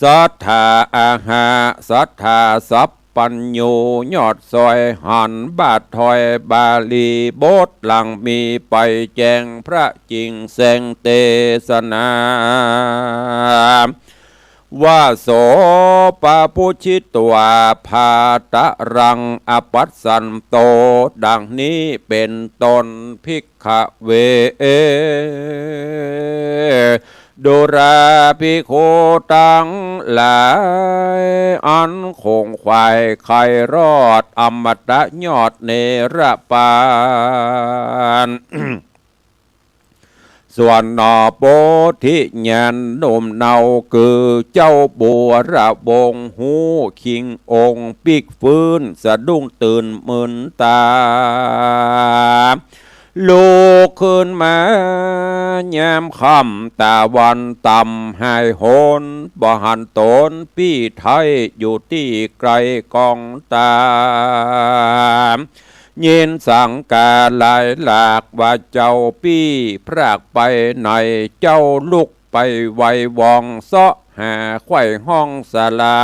สัตถาอาหะ สัตถาสัพพัญญู ยอดซอยหันบาทถ้อยบาลี บทหลังมีไปแจ้งพระจิ่งแสงเตสนา ว่า โสปะปุชฌิตวา ภาตะรังอปัสสันโต ดังนี้เป๋นต้น ภิกขะเว ดูราภิกขุตังหลาย อันขงขวายใค่รอด อมตะยอดเนรปาน ส่วนหน่อโพธิญาณหนุ่มเนา คือเจ้าบุรวงศ์ฮู้คิงองค์ ปิ๊กฟื้นสะดุ้งตื่นมึนต๋า ลุกขึ้นมายามค่ำตะวันต่ำหายหน บ่หันต๋นปี้ไทยอยู่ตี้ไกลกองต๋า ยินสังกาหลายหลากว่าเจ้าปี้พรากไปไหน เจ้าลุกไปไววองเซาะหาไขว่ห้องศาลา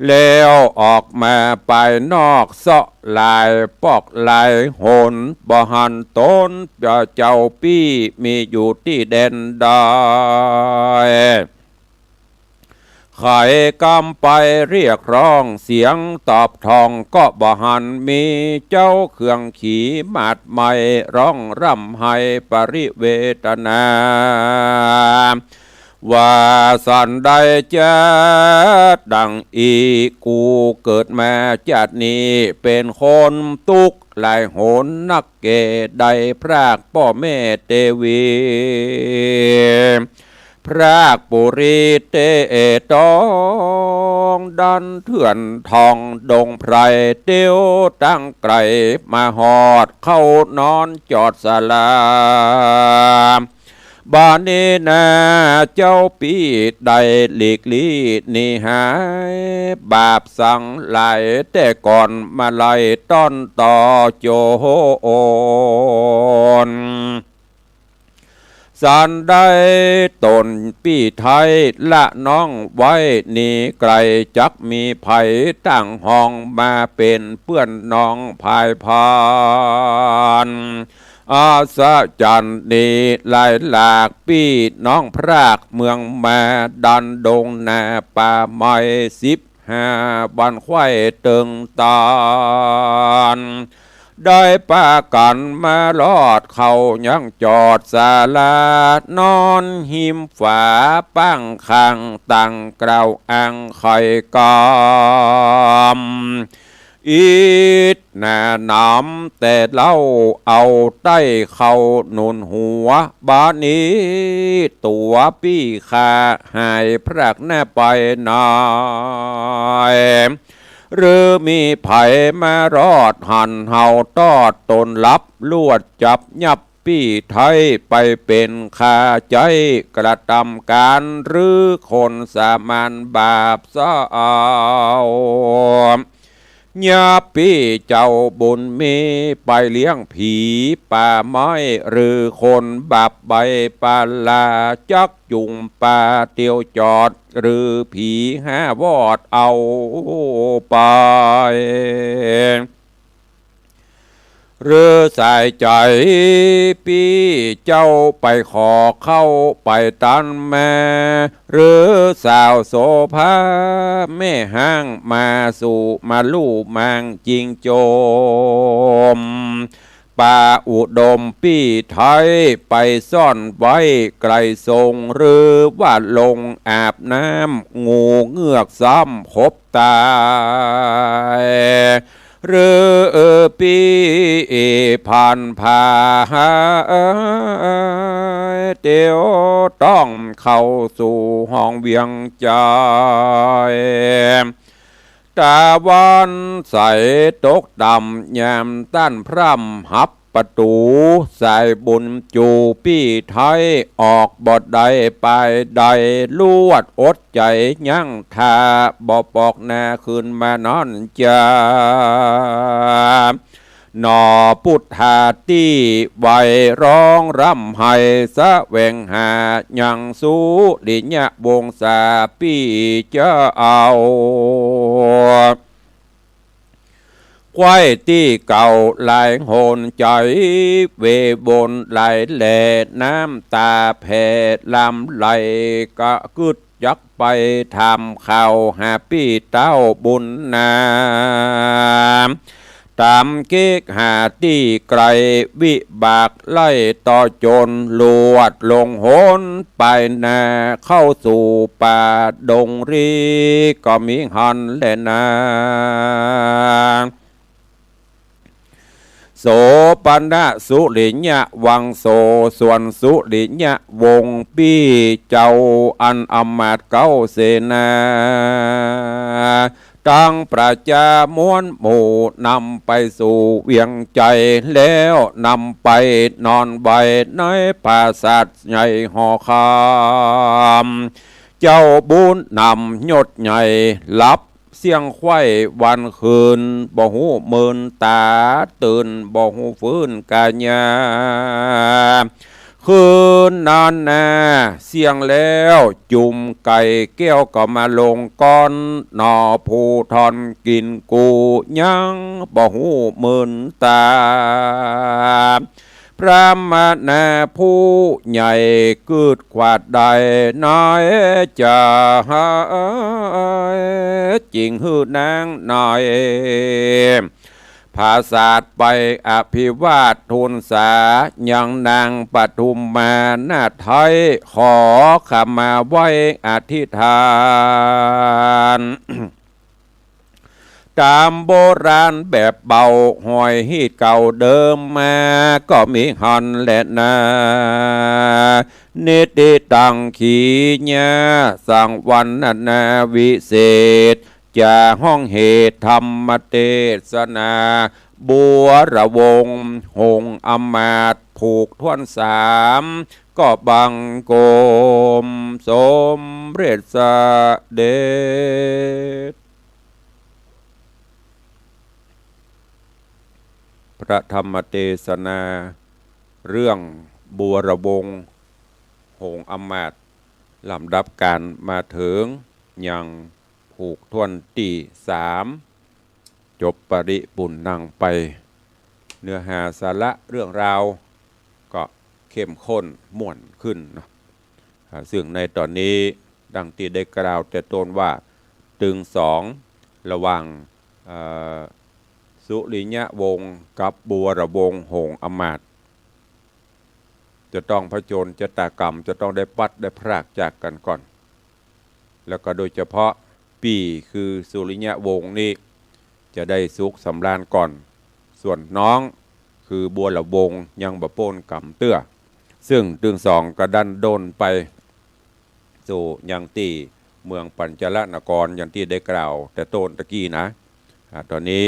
แล้วออกมาปายนอกเซาะหลายปอกหลายหน บ่หันต๋นเจ้าปี้มีอยู่ตี้แดนใด ใค่กำไปเรียกฮ้องเสียงตอบถ่อง ก็บ่หันมีเจ้าเครื่องขี่มาดไม้ร้องร่ำไห้ปริเวทนา ว่าสันใดจะดังอี้ กูเกิดมาจาตินี้เป๋นคนตุ๊กข์หลายหนนักแก่ ได้พรากป้อแม่เตวี พรากปุรีเตตอง ดันเถื่อนท่องดงไพร เตียวตั้งไก๋มาฮอดเข้านอนจอดศาลา บ่านี้นาเจ้าปี้ได้หลีกลี้หนีหาย บาปสังหลายแต่ก่อนมาไล่ต้อนต่อโจร สันใดต๋นปี้ไท้ละน้องไว้หนีไก๋ จักมีใผตั้งห้องมาเป๋นเปื้อนน้องผายพาน อัศจรรย์นี้หลายหลากปี้น้องพรากเมืองมา ดันดงนาป่าไม้สิบห้าวันไขว้เติงตาน ได้ปากั๋นมารอดเข้ายังจอดศาลา นอนฮิมฝาป้างข้างตั้งกล่าวอ้างไขกำ อิดหนาหนำแต่เล่า เอาใต้เข้าหนุนหัว บ่านี้ตั๋วปี้ข้าหายพรากหน้าไปไหน หรือมีใผมารอดหันเฮาตอดต๋นลับ ลวดจับยับปี้ไท้ไปเป๋นข้าใจ๊ กระตำก๋านหรือคนสามัญบาปเศร้า ยับปี้เจ้าบุญมีไปเลี้ยงผีป่าไม้ หรือคนบาปใบปาลา จักจุ่งป่าเตียวจอด หรือผีห้าวอดเอาไป หรือสายใจ๋ปี้เจ้าไปขอเข้าไปตันมา หรือสาวโสภาแม่ฮ้างมาสู่มาลู่มางจิงโจม ป่าอุดมปี้ไท้ไปซ่อนไว้ไก๋ทรง หรือว่าลงอาบน้ำ งูเงือกซ้ำขบต๋าย หรือปี้ผ่านผ่าหาย เตียวต้องเข้าสู่ห้องเวียงใจ๋ ต๋าวันใสตกต่ำ ยามต้านพร่ำหับประตู๋ สายบุญจูปี้ไท้ออกบ่ได้ไปใด ลวดอดใจ๋ยั้งถ่า บ่ปอกหน้าคืนมานอนจา หน่อปุทธาตี้ไหวร้องร่ำไห้ แสวงหายังสุริยวงศาปี้เจ้า ไขว้ตี้เก่าหลายหนใจ๋ เววนหลายแล น้ำต๋าแผ่ลำไหล กระกึ๊ดจักไปถามข่าวหาปี้เต้าบุญนา ต๋ามเก๊กหาตี้ไก๋ วิบากไล่ต่อจน ลวดลงหนไปนา เข้าสู่ป่าดงรี ก็มีหั้นแลนา โสปณะสุริยวังโส ส่วนสุริยวงศ์ปี้เจ้า อันอำมาตย์เก๊าเสนา ตังประจามวลหมู่ นำไปสู่เวียงใจ๋ แล้วนำไปนอนไว้ในปราสาทใหญ่หอคำ เจ้าบุญนำยศใหญ่หลับ เสี้ยงไขว้วันคืน บ่ฮู้เมินต๋าตื่น บ่ฮู้ฟื้นกายา คืนนั้นนา เสี้ยงแล้วจุ่มไก่แก้วก็มาลงก่อน หน่อผู้ท่อนกิ๋นกูยังบ่ฮู้หมื่นต๋า พราหมณะผู้ใหญ่กึ๊ดขวัดได้น้อย จะหาจิ่งหื้อนางหน่อย ผาสาทไปอภิวาททูลสา ยังนางปทุมมานาถไท้ ขอขมาไหว้อธิษฐาน ต๋ามโบราณแบบเบา ฮอยฮีตเก่าเดิมมา ก็มีหั้นแลนา นิติตังขีญา สังวรรณนาวิเศษ จะฮ้องเหตุธรรมเตสนา บัวระวงศ์หงส์อำมาตย์ ผูกถ้วนสาม ก็บังคมสมเร็จเสด็จ พระธรรมเตสนา เรื่องบัวระวงศ์หงส์อำมาตย์ ลำดับก๋านมาเถิงยังผูกถ้วนตี้สาม จบปริปุณณังไป เนื้อหาสาระเรื่องราวก็เข้มข้นม่วนขึ้นเนาะ อ่า ซึ่งในต๋อนนี้ดังตี้ได้กล่าวแต่ต้นว่า ตึงสอง ระหว่าง เอ่อ สุริยวงศ์กับบัวระวงศ์หงส์อำมาตย์ จะต้องผจญชะตากรรม จะต้องได้พลัดได้พรากจากกั๋นก่อน แล้วก็โดยเฉพาะปี้คือสุริยวงศ์นี้ จะได้สุขสำราญก่อน ส่วนน้องคือบัวระวงศ์ยังบ่ป๊นกรรมเตื้อ ซึ่งตึงสองก็ดั้นด้นไป สู่ยังตี้เมืองปัญจลนคร อย่างตี้ได้กล่าวแต่ต้นตะกี้นะ อ่า ต๋อนนี้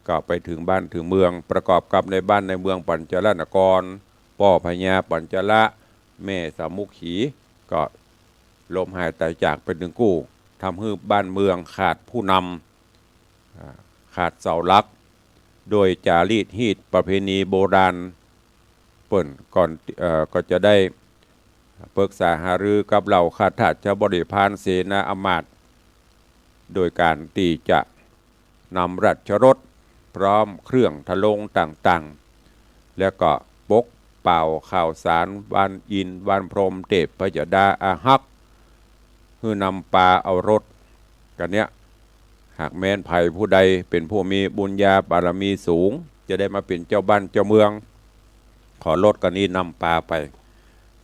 ก็ไปเถิงบ้านเถิงเมือง ประกอบกับในบ้านในเมืองปัญจลนคร ป้อพญาปัญจละ แม่สามุขี ก็ล้มหายต๋ายจากไปตึงกู้ ทำหื้อบ้านเมืองขาดผู้นำ อ่า ขาดเสาหลัก โดยจารีตฮีตประเพณีโบราณ เปิ้นก่อน เอ่อ ก็จะได้ปรึกษาหารือกับเหล่าข้าทาสบริพารเสนาอำมาตย์ โดยก๋านตี้จะนำราชรถพร้อมเครื่องทะลงต่างๆ แล้วก็ปกเป่าข่าวสารหวานอินทร์หวานพรหมเทพยดาอาฮัก หื้อนำปาเอารถกั๋นเนี้ย หากแม้นใผผู้ใดเป๋นผู้มีบุญญาบารมีสูง จะได้มาเป๋นเจ้าบ้านเจ้าเมือง ขอรถกั๋นนี้นำปาไป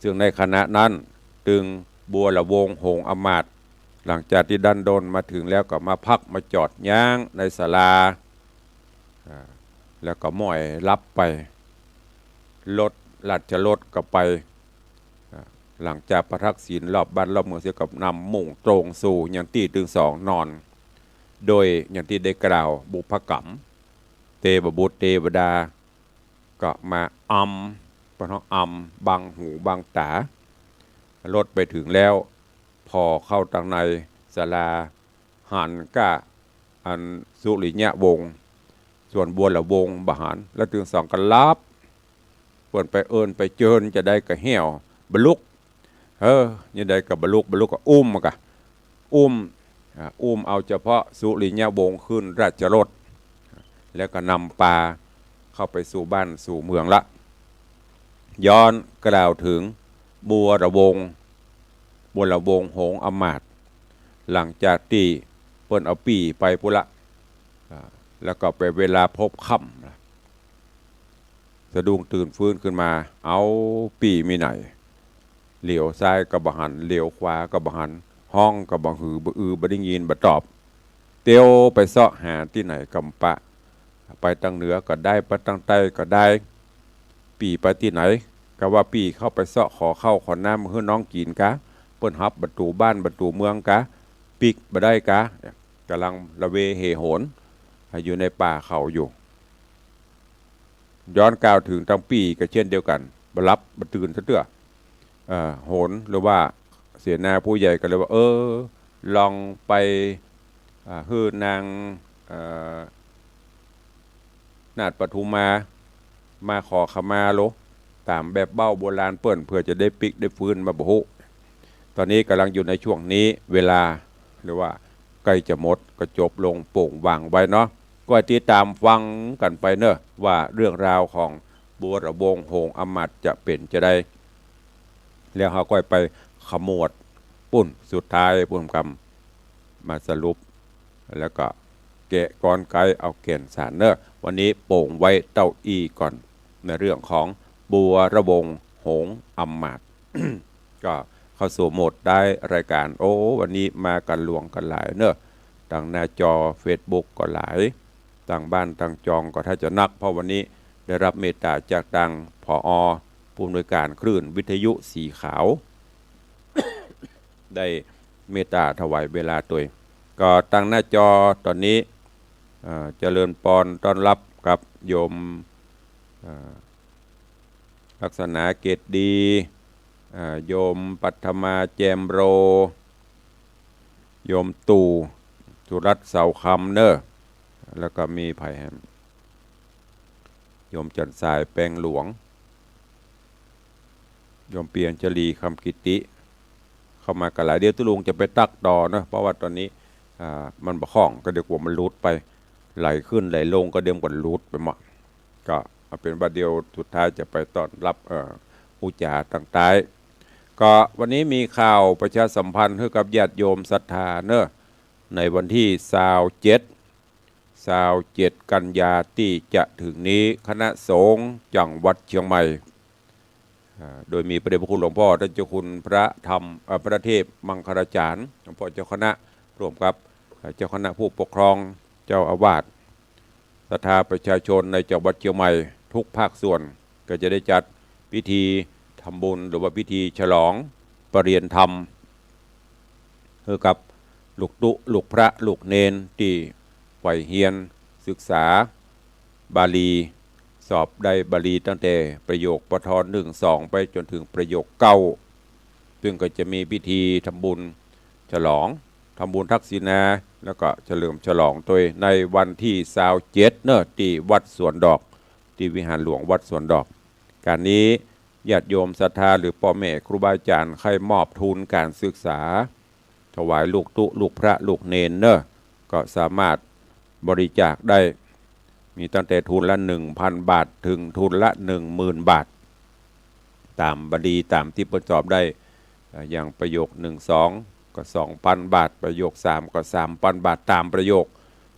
ซึ่งในขณะนั้นตึงบัวระวงศ์หงส์อำมาตย์ หลังจากตี้ดั้นด้นมาเถิงแล้วก็มาพักมาจอดย้างในศาลา อ่า แล้วก็ม้อยหลับไป รถราชรถก็ไป อ่า หลังจากประทักษิณรอบบ้านรอบเมืองเสร็จก็นำมุ่งตรงสู่ยังตี้ตึงสองนอน โดยอย่างตี้ได้กล่าวบุพกรรม เตวบุตรเตวดาก็มาอำ เปิ้นฮ้องอำบังหูบังต๋า รถไปเถิงแล้ว ผ่อเข้าตังในศาลา หันก้าอันสุริยวงศ์ ส่วนบัวระวงศ์บ่หัน แล้วตึงสองก็หลับ เปิ้นไปเอิ้นไปเจิญจะใดก็แห้วบ่ลุก เออ จะใดก็บ่ลุก บ่ลุกก็อุ้มกะ อุ้ม อ่า อุ้มเอาเฉพาะสุริยวงศ์ขึ้นราชรถ แล้วก็นำปาเข้าไปสู่บ้านสู่เมืองละ ย้อนกล่าวเถิงบัวระวงศ์ บัวระวงศ์หงส์อำมาตย์ หลังจากตี้เปิ้นเอาปี้ไปปู้นละ อ่า แล้วก็เป๋นเวลาพบค่ำละ สะดุ้งตื่นฟื้นขึ้นมา เอ้า ปี้มีไหน เหลียวซ้ายก็บ่หัน เหลียวขวาก็บ่หัน ฮ้องก็บ่หือ บ่อือ บ่ได้ยิน บ่ตอบ เตียวไปเซาะหาตี้ไหนก็บ่ปะ ไปตางเหนือก็ได้ ไปตางใต้ก็ได้ ปี้ไปตี้ไหน ก็ว่าปี้เข้าไปเซาะขอข้าวขอน้ำหื้อน้องกิ๋นกา เปิ้นฮับบ่ตั๋วบ้านบ่ตั๋วเมืองกา ปิ๊กบ่ได้กา ก่ำลังละเวเหหนอยู่ในป่าเขาอยู่ ย้อนกล่าวเถิงตางปี้ก็เช่นเดียวกั๋น บ่หลับบ่ตื่นสักเตื้อ เอ่อ หนหรือว่าเสนาผู้ใหญ่ก็เลยว่า เออ ลองไป อ่า หื้อนาง เอ่อ นาถปทุมมา มาขอขมาโล ต๋ามแบบเบ้าโบราณเปิ้น เปื้อจะได้ปิ๊กได้ฟื้นมาบ่ฮู้ ต๋อนนี้ก่ำลังอยู่ในช่วงนี้ เวลา หรือว่าใก้จะหมด ก็จบลงโป่งวางไว้เนาะ ก็ติดต๋ามฟังกั๋นไปเนาะ ว่าเรื่องราวของบัวระวงศ์หงส์อำมาตย์จะเป๋นจาใด แล้วเฮาก็ไปขมวดปุ้นสุดท้ายปุ้นกำ มาสรุป แล้วก็แกะกรอนไกเอาแก่นสารเนาะ วันนี้โป่งไว้เต้าอี้ก่อน ในเรื่องของบัวระวงศ์หงส์อำมาตย์ ก็เข้าสู่โหมดได้รายการ โอ้ วันนี้มากั๋นหลวงกั๋นหลายเนาะ ตางหน้าจอเฟซบุ๊กก็หลาย ตางบ้านตางจองก็ถ้าจะนัก เพราะวันนี้ได้รับเมตต๋าจากตาง ผอ ผู้อำนวยการคลื่นวิทยุสีขาว ได้เมตต๋าถวายเวลาตวย ก็ตางหน้าจอต๋อนนี้ อ่า เจริญปอนต้อนฮับกับโยม อ่า ลักษณะเกตดี อ่า โยมปัทมาแจมโร โยมตู่ สุรัตน์เสาคำเนาะ แล้วก็มีใผแหม โยมจันทร์สายแปงหลวง โยมเปียงจรีคำกิติ เข้ามากั๋นหลาย เดี๋ยวตุ๊ลุงจะไปตั๊กต่อเนาะ เพราะว่าต๋อนนี้ อ่า มันบ่คล่อง ก็เดี๋ยวกั๋วมันหลุดไป ไหลขึ้นไหลลง ก็เดี๋ยวมันก็หลุดไปหมด ก็เอาเป๋นว่าเดี๋ยวสุดท้ายจะไปต้อนฮับ เอ่อ อุจจาต่างใต้ ก็วันนี้มีข่าวประชาสัมพันธ์หื้อกับญาติโยมศรัทธาเนาะ ในวันตี้ซาวเจ็ด ซาวเจ็ดกันยาตี้จะเถิงนี้ คณะสงฆ์จังหวัดเชียงใหม่ อ่า โดยมีพระเดชพระคุณหลวงพ่อต้านเจ้าคุณพระธรรม เอ่อ พระเทพมังคลาจารย์ หลวงพ่อเจ้าคณะ ร่วมกับ เอ่อ เจ้าคณะผู้ปกครอง เจ้าอาวาส ศรัทธาประชาชนในจังหวัดเชียงใหม่ทุกภาคส่วน ก็จะได้จัดพิธีทำบุญ หรือว่าพิธีฉลองประเรียนธรรม หื้อกับลูกตุ๊ ลูกพระ ลูกเณรตี้ใฝ่เฮียนศึกษาบาลี สอบได้บาลีตั้งแต่ประโยค ปท หนึ่ง สอง ไปจ๋นเถิงประโยค เก้า ซึ่งก็จะมีพิธีทำบุญฉลอง ทำบุญทักษิณา แล้วก็เฉลิมฉลองตวยในวันตี้ซาวเจ็ดเนาะ ตี้วัดสวนดอก ตี้วิหารหลวงวัดสวนดอก ก๋านนี้ญาติโยมศรัทธาหรือป้อแม่ครูบาอาจ๋ารย์ใค่มอบทุนก๋านศึกษา ถวายลูกตุ๊ ลูกพระ ลูกเณรเนาะ ก็สามารถบริจาคได้ มีตั้งแต่ทุนละหนึ่งพันบาท เถิงทุนละหนึ่งหมื่นบาท ต๋ามบาลี ต๋ามตี้เปิ้นสอบได้ เอ่อ อย่างประโยค หนึ่ง สอง ก็สองพันบาท ประโยค สาม ก็สามพันบาท ต๋ามประโยค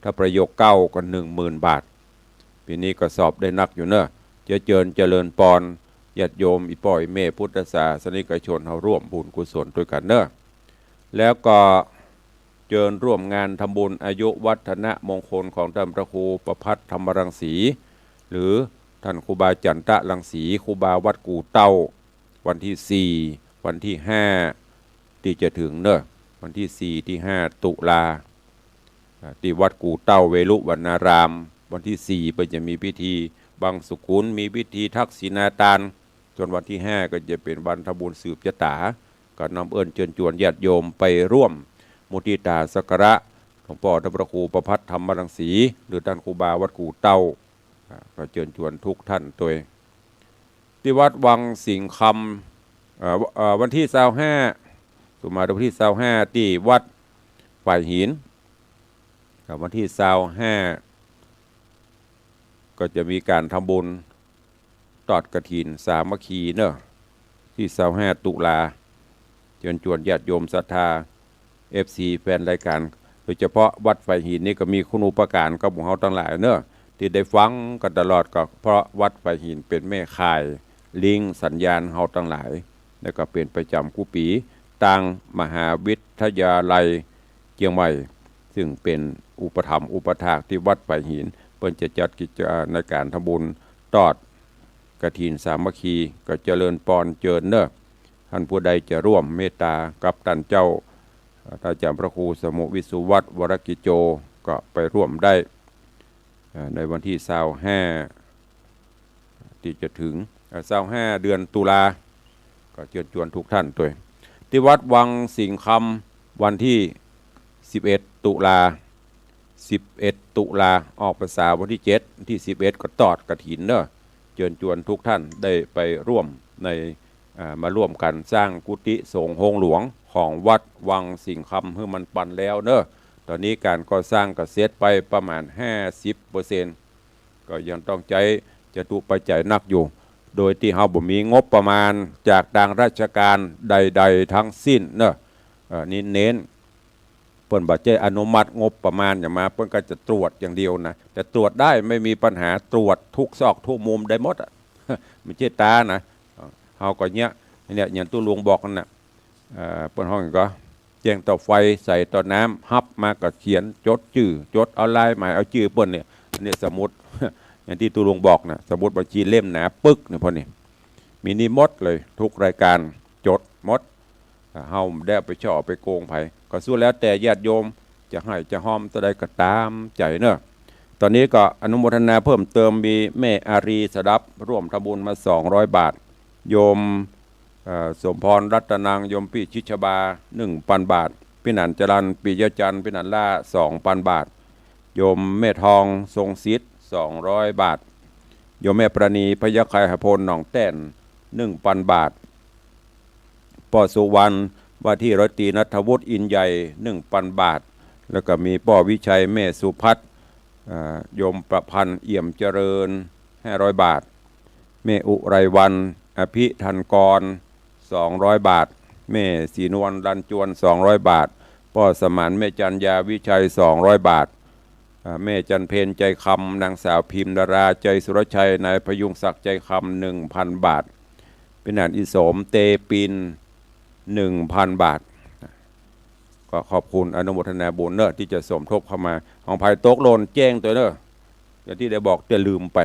ถ้าประโยค เก้า ก็หนึ่งหมื่นบาท ปี๋นี้ก็สอบได้นักอยู่เนาะ จะเจิญเจริญปอนญาติโยมอี่ป้ออี่แม่พุทธศาสนิกชน เฮาร่วมบุญกุศลตวยกั๋นเนาะ แล้วก็เจิญร่วมงานทำบุญอายุวัฒนมงคลของต้านพระครูประภัสธรรมรังสี หรือต้านครูบาจันตะรังสี ครูบาวัดกู่เต้า วันตี้สี่ วันตี้ห้า ตี้จะเถิงเนาะ วันตี้สี่ ตี้ห้า ตุลา อ่า ตี้วัดกู่เต้าเวรุวรรณาราม วันตี้สี่ เปิ้นจะมีพิธีบังสุกุล มีพิธีทักษิณาตาน ส่วนวันตี้ห้า ก็จะเป๋นวันทำบุญสืบจะต๋า ก็นำเอิ้นเจิญจวนญาติโยมไปร่วมมุทิตาสักการะหลวงป้อต้านพระครูประภัสธรรมรังสี หรือต้านครูบาวัดกู่เต้า อ่า ก็เจิญจวนทุกท่านตวย ตี้วัดวังสิงห์คำ เอ่อ เอ่อ วันตี้ซาวห้า สุมาวันตี้ซาวห้า ตี้วัดฝายหิน กับวันตี้ซาวห้า ก็จะมีก๋านทำบุญตอดกฐินสามัคคีเนาะ ตี้ซาวห้า ตุลา เจิญจวนญาติโยมศรัทธา เอฟซี แฟนรายก๋าน โดยเฉพาะวัดฝายหินนี่ก็มีคุณูปการกับหมู่เฮาตังหลายเนาะ ตี้ได้ฟังกั๋นตลอด ก็เพราะวัดฝายหินเป๋นแม่ข่ายลิงก์สัญญาณเฮาตังหลาย แล้วก็เป๋นประจ๋ำกู้ปี๋ ตางมหาวิทยาลัยเจียงใหม่ ซึ่งเป๋นอุปถัมภ์อุปถากตี้วัดฝายหิน เปิ้นจะจัดกิจกรรมในก๋านทำบุญตอดกฐินสามัคคี ก็เจริญปอนเจิญเนาะ ท่านผู้ใดจะร่วมเมตตากับต้านเจ้า เอ่อ ต้านอาจ๋ารย์พระครูสมุห์วิสุวัฒน์ วรกิจโจ ก็ไปร่วมได้ เอ่อ ในวันตี้ซาวห้า ตี้จะเถิง เอ่อ ซาวห้า เดือนตุลา ก็เจิญจวนทุกท่านตวย ตี้วัดวังสิงห์คำ วันตี้สิบเอ็ด ตุลา สิบเอ็ด ตุลา ออกพรรษาวันตี้เจ็ด ตี้สิบเอ็ด ก็ตอดกฐินเนาะ เจิญจวนทุกท่านได้ไปร่วมใน อ่า มาร่วมกั๋นสร้างกุฏิสงฆ์โฮงหลวงของวัดวังสิงห์คำหื้อมันปันแล้วเนาะ ต๋อนนี้ก๋านก่อสร้างก็เสร็จไปประมาณห้าสิบเปอร์เซ็นต์ ก็ยังต้องใจ๊จตุปัจจัยนักอยู่ โดยตี้เฮาบ่มีงบประมาณจากตางราชก๋านใดๆ ตึงสิ้นเนาะ เอ่อ นี่เน้น เปิ้นบ่ใจ้อนุมัติงบประมาณหยังมา เปิ้นก็จะตรวจอย่างเดียวนะ แต่ตรวจได้ไม่มีปัญหา ตรวจทุกซอกทุกมุมได้หมดอะ บ่ใจ้ต๋านะ เฮาก็เนี่ย เนี่ย อย่างตุ๊ลุงบอกนั่นน่ะ เอ่อ เปิ้นฮ้องหยังก่อ แจ้งต่อไฟ ใส่ต่อน้ำ ฮับมาก็เขียน จดจื้อ จดเอาลายหมาย เอาจื้อเปิ้นเนี่ย อันนี้สมุด อย่างตี้ตุ๊ลุงบอกน่ะ สมุดบัญชีเล่มหนาปึกเนี่ย พวกนี้ มีนี่หมดเลย ทุกรายการ จดหมด เฮาบ่ได้เอาไปฉ้อเอาไปโกงใผ ก็สุดแล้วแต่ญาติโยมจะให้จะฮอมเต้าใดก็ต๋ามใจ๋เนาะ ต๋อนนี้ก็อนุโมทนาเพิ่มเติม มีแม่อารีสดับ ร่วมทำบุญมาสองร้อยบาท โยม เอ่อ สมพรรัตนัง โยมปี้ชิชบา หนึ่งปันบาท ปี้หนานจรัญ ปิยจันทร์ ปี้หนานล่า สองปันบาท โยมแม่ทอง ทรงสิทธิ์ สองร้อยบาท โยมแม่ปราณี พยัคฆไคหพล หนองแต้น หนึ่งปันบาท ป้อสุวรรณ ว่าที่ร้อยตรีณัฐวุฒิ อินใหญ่ หนึ่งปันบาท แล้วก็มีป้อวิชัย แม่สุพัฒน์ เอ่อ โยมประพันธ์ เอี่ยมเจริญ ห้าร้อยบาท แม่อุไรวรรณ อภิทันกร สองร้อยบาท แม่ศรีนวล รัญจวน สองร้อยบาท ป้อสมาน แม่จันยา วิชัย สองร้อยบาท อ่า แม่จันเพ็ญ ใจคำ นางสาวพิมดารา ใจสุรชัย นายพยุงศักดิ์ ใจคำ หนึ่งพันบาท ปี้หนานอีสม เตปิน หนึ่งพันบาท ก็ขอบคุณอนุโมทนาบุญเนาะ ตี้จะสมทบเข้ามา ของใผตกหล่นแจ้งตวยเนาะ อย่างตี้ได้บอก จะลืมไป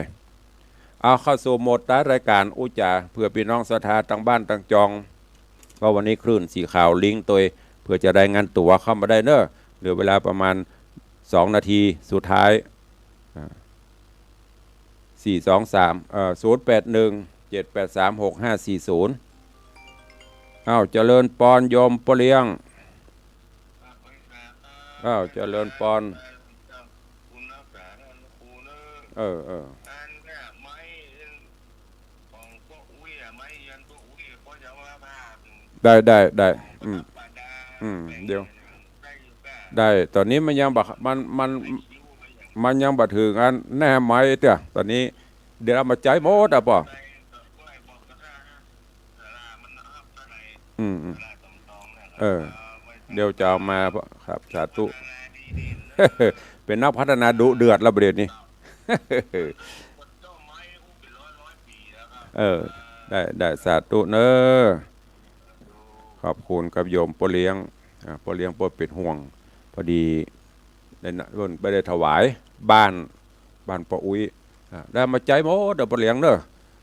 เอาเข้าสู่โหมดท้ายรายก๋านอู้จ๋า เผื่อปี้น้องศรัทธาตางบ้านตางจอง ก็วันนี้คลื่นสีขาวลิงก์ตวย เผื่อจะรายงานตั๋วเข้ามาได้เนาะ เหลือเวลาประมาณสองนาทีสุดท้าย อ่า สี่สองสาม เอ่อ ศูนย์แปดหนึ่ง เจ็ดแปดสาม หกห้าสี่ศูนย์ อ้าว เจริญปอนโยมป้อเลี้ยง อ้าว เจริญปอน เออ เออ ได้ ได้ ได้ อืม อืม เดี๋ยว ได้ ต๋อนนี้มันยังบ่ มัน มัน มันยังบ่เถิงอันแหนไม้เตื้อ ต๋อนนี้ เดี๋ยวเอามาใจ๊หมดอะป้อ อืม อืม เออ เดี๋ยวจะเอามา ครับ สาธุ เป๋นนักพัฒนาดุเดือดแล้วบ่าเดี่ยวนี้ เออ ได้ ได้ สาธุเนาะ ขอบคุณครับโยมป้อเลี้ยง อ่า ป้อเลี้ยงป้อเป๋นห่วง พอดี ได้นะ เปิ้นบ่ได้ถวายบ้าน บ้านป้ออุ๊ย อ่า ได้มาใจ๊หมดเด้อป้อเลี้ยงเนาะ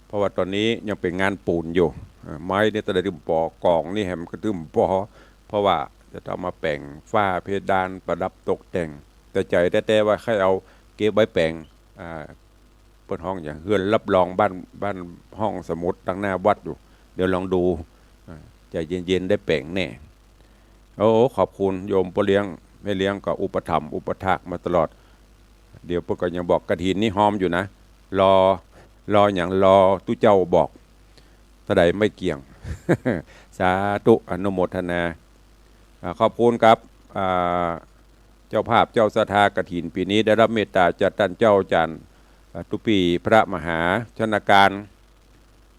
เพราะว่าต๋อนนี้ยังเป๋นงานปูนอยู่ อ่า ไม้นี่ต๋อนนี้ก็บ่ปอ ก๋องนี่แหมก็ตึงบ่ปอ เพราะว่าจะต้องมาแป๋งฝ้าเพดานประดับตกแต่ง แต่ใจ๋แต๊ๆ ว่าใค่เอาเก็บไว้แป๋ง อ่า เปิ้นฮ้องหยัง เฮือนรับรองบ้าน บ้านห้องสมุดตางหน้าวัดอยู่ เดี๋ยวลองดู อ่า ใจ๋เย็นๆ ได้แป๋งแน่ โอ้ ขอบคุณโยมป้อเลี้ยง แม่เลี้ยงก็อุปถัมภ์อุปถากมาตลอด เดี๋ยวเปิ้นก็ยังบอกกฐินนี่ฮอมอยู่นะ รอ รอหยัง รอตุ๊เจ้าบอก เต้าใดไม่เกี่ยง สาธุ อนุโมทนา อ่า ขอบคุณครับ อ่า เจ้าภาพเจ้าศรัทธากฐินปี๋นี้ได้รับเมตต๋าจากต้านเจ้าอาจ๋ารย์ อ่า ตุ๊ปี้พระมหาชนกาญ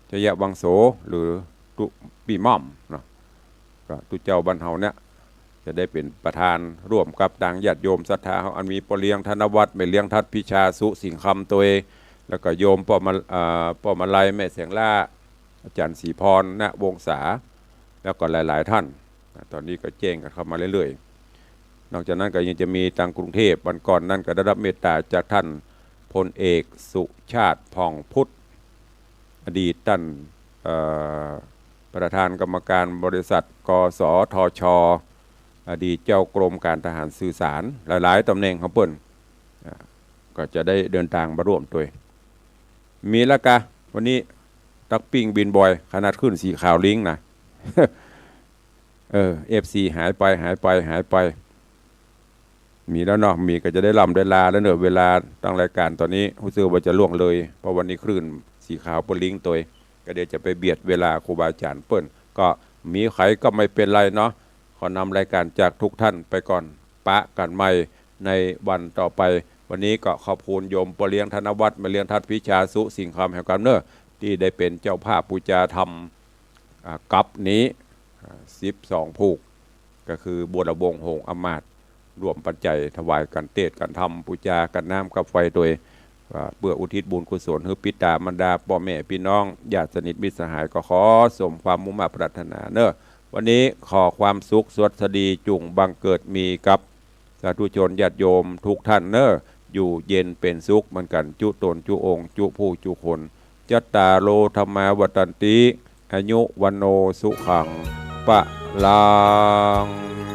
ชยวังโส หรือตุ๊ปี้ม่อมเนาะ ก็ตุ๊เจ้าบ้านเฮาเนี่ย จะได้เป๋นประธานร่วมกับตางญาติโยมศรัทธาเฮา อันมีป้อเลี้ยงธนวัฒน์ แม่เลี้ยงทัดพิชา สุสิงห์คำตวย แล้วก็โยมป้อมา เอ่อ ป้อมาลัย แม่แสงล่า อาจ๋ารย์ศรีพร ณ วงศา แล้วก็หลายๆ ท่าน ต๋อนนี้ก็แจ้งกั๋นเข้ามาเรื่อยๆ นอกจากนั้นก็ยังจะมีตางกรุงเทพฯ วันก่อนนั้นก็ได้รับเมตต๋าจากท่านพลเอกสุชาติ ผ่องพุทธ อดีตต้าน เอ่อ ประธานกรรมการบริษัท กสทช อดีตเจ้ากรมก๋านทหารสื่อสาร หลายๆ ต๋ำแหน่งของเปิ้น อ่า ก็จะได้เดินตางมาร่วมตวย มีแล้วกา วันนี้ตั๊กปิ้งบินบ่อย ขนาดขึ้นสีขาวลิงก์นะ เออ เอฟซี หายไป หายไป หายไป มีแล้วเนาะ มีก็จะได้ล่ำได้ลาแล้วเนาะ เวลาตางรายก๋านต๋อนนี้ ฮู้สึกว่าจะล่วงเลย เพราะวันนี้คลื่น สีขาวปะลิงตวย ก็เดี๋ยวจะไปเบียดเวลาครูบาอาจ๋ารย์เปิ้น ก็มีใผก็ไม่เป๋นไรเนาะ ขอนำรายก๋านจากทุกท่านไปก่อน ปะกั๋นใหม่ในวันต่อไป วันนี้ก็ขอบคุณโยมป้อเลี้ยงธนวัฒน์ แม่เลี้ยงทัดพิชา สุสิงห์คำ แห่งกำเนิด ตี้ได้เป๋นเจ้าภาพปู๋จาธรรม อ่า กั๊บนี้ อ่า สิบสองผูก ก็คือบัวระวงศ์ หงส์อำมาตย์ ร่วมปัจจัยถวายกั๋นเตสน์กั๋นธรรม ปู๋จากั๋นน้ำกับไฟตวย อ่า เปื้ออุทิศบุญกุศลหื้อปิต๋ามารดา ป้อแม่ปี้น้อง ญาติสนิทมิตรสหาย ก็ขอสมความมุ่งมาดปรารถนาเนาะ วันนี้ขอความสุขสวัสดีจุ่งบังเกิดมีกับ สาธุชนญาติโยมทุกท่านเนาะ อยู่เย็นเป๋นสุขเหมือนกั๋น จุ๊ต๋นจุ๊องค์ จุ๊ผู้จุ๊คน จัตตาโร ธัมมา วัฑฒันติ อายุ วัณโณ สุขัง พะลัง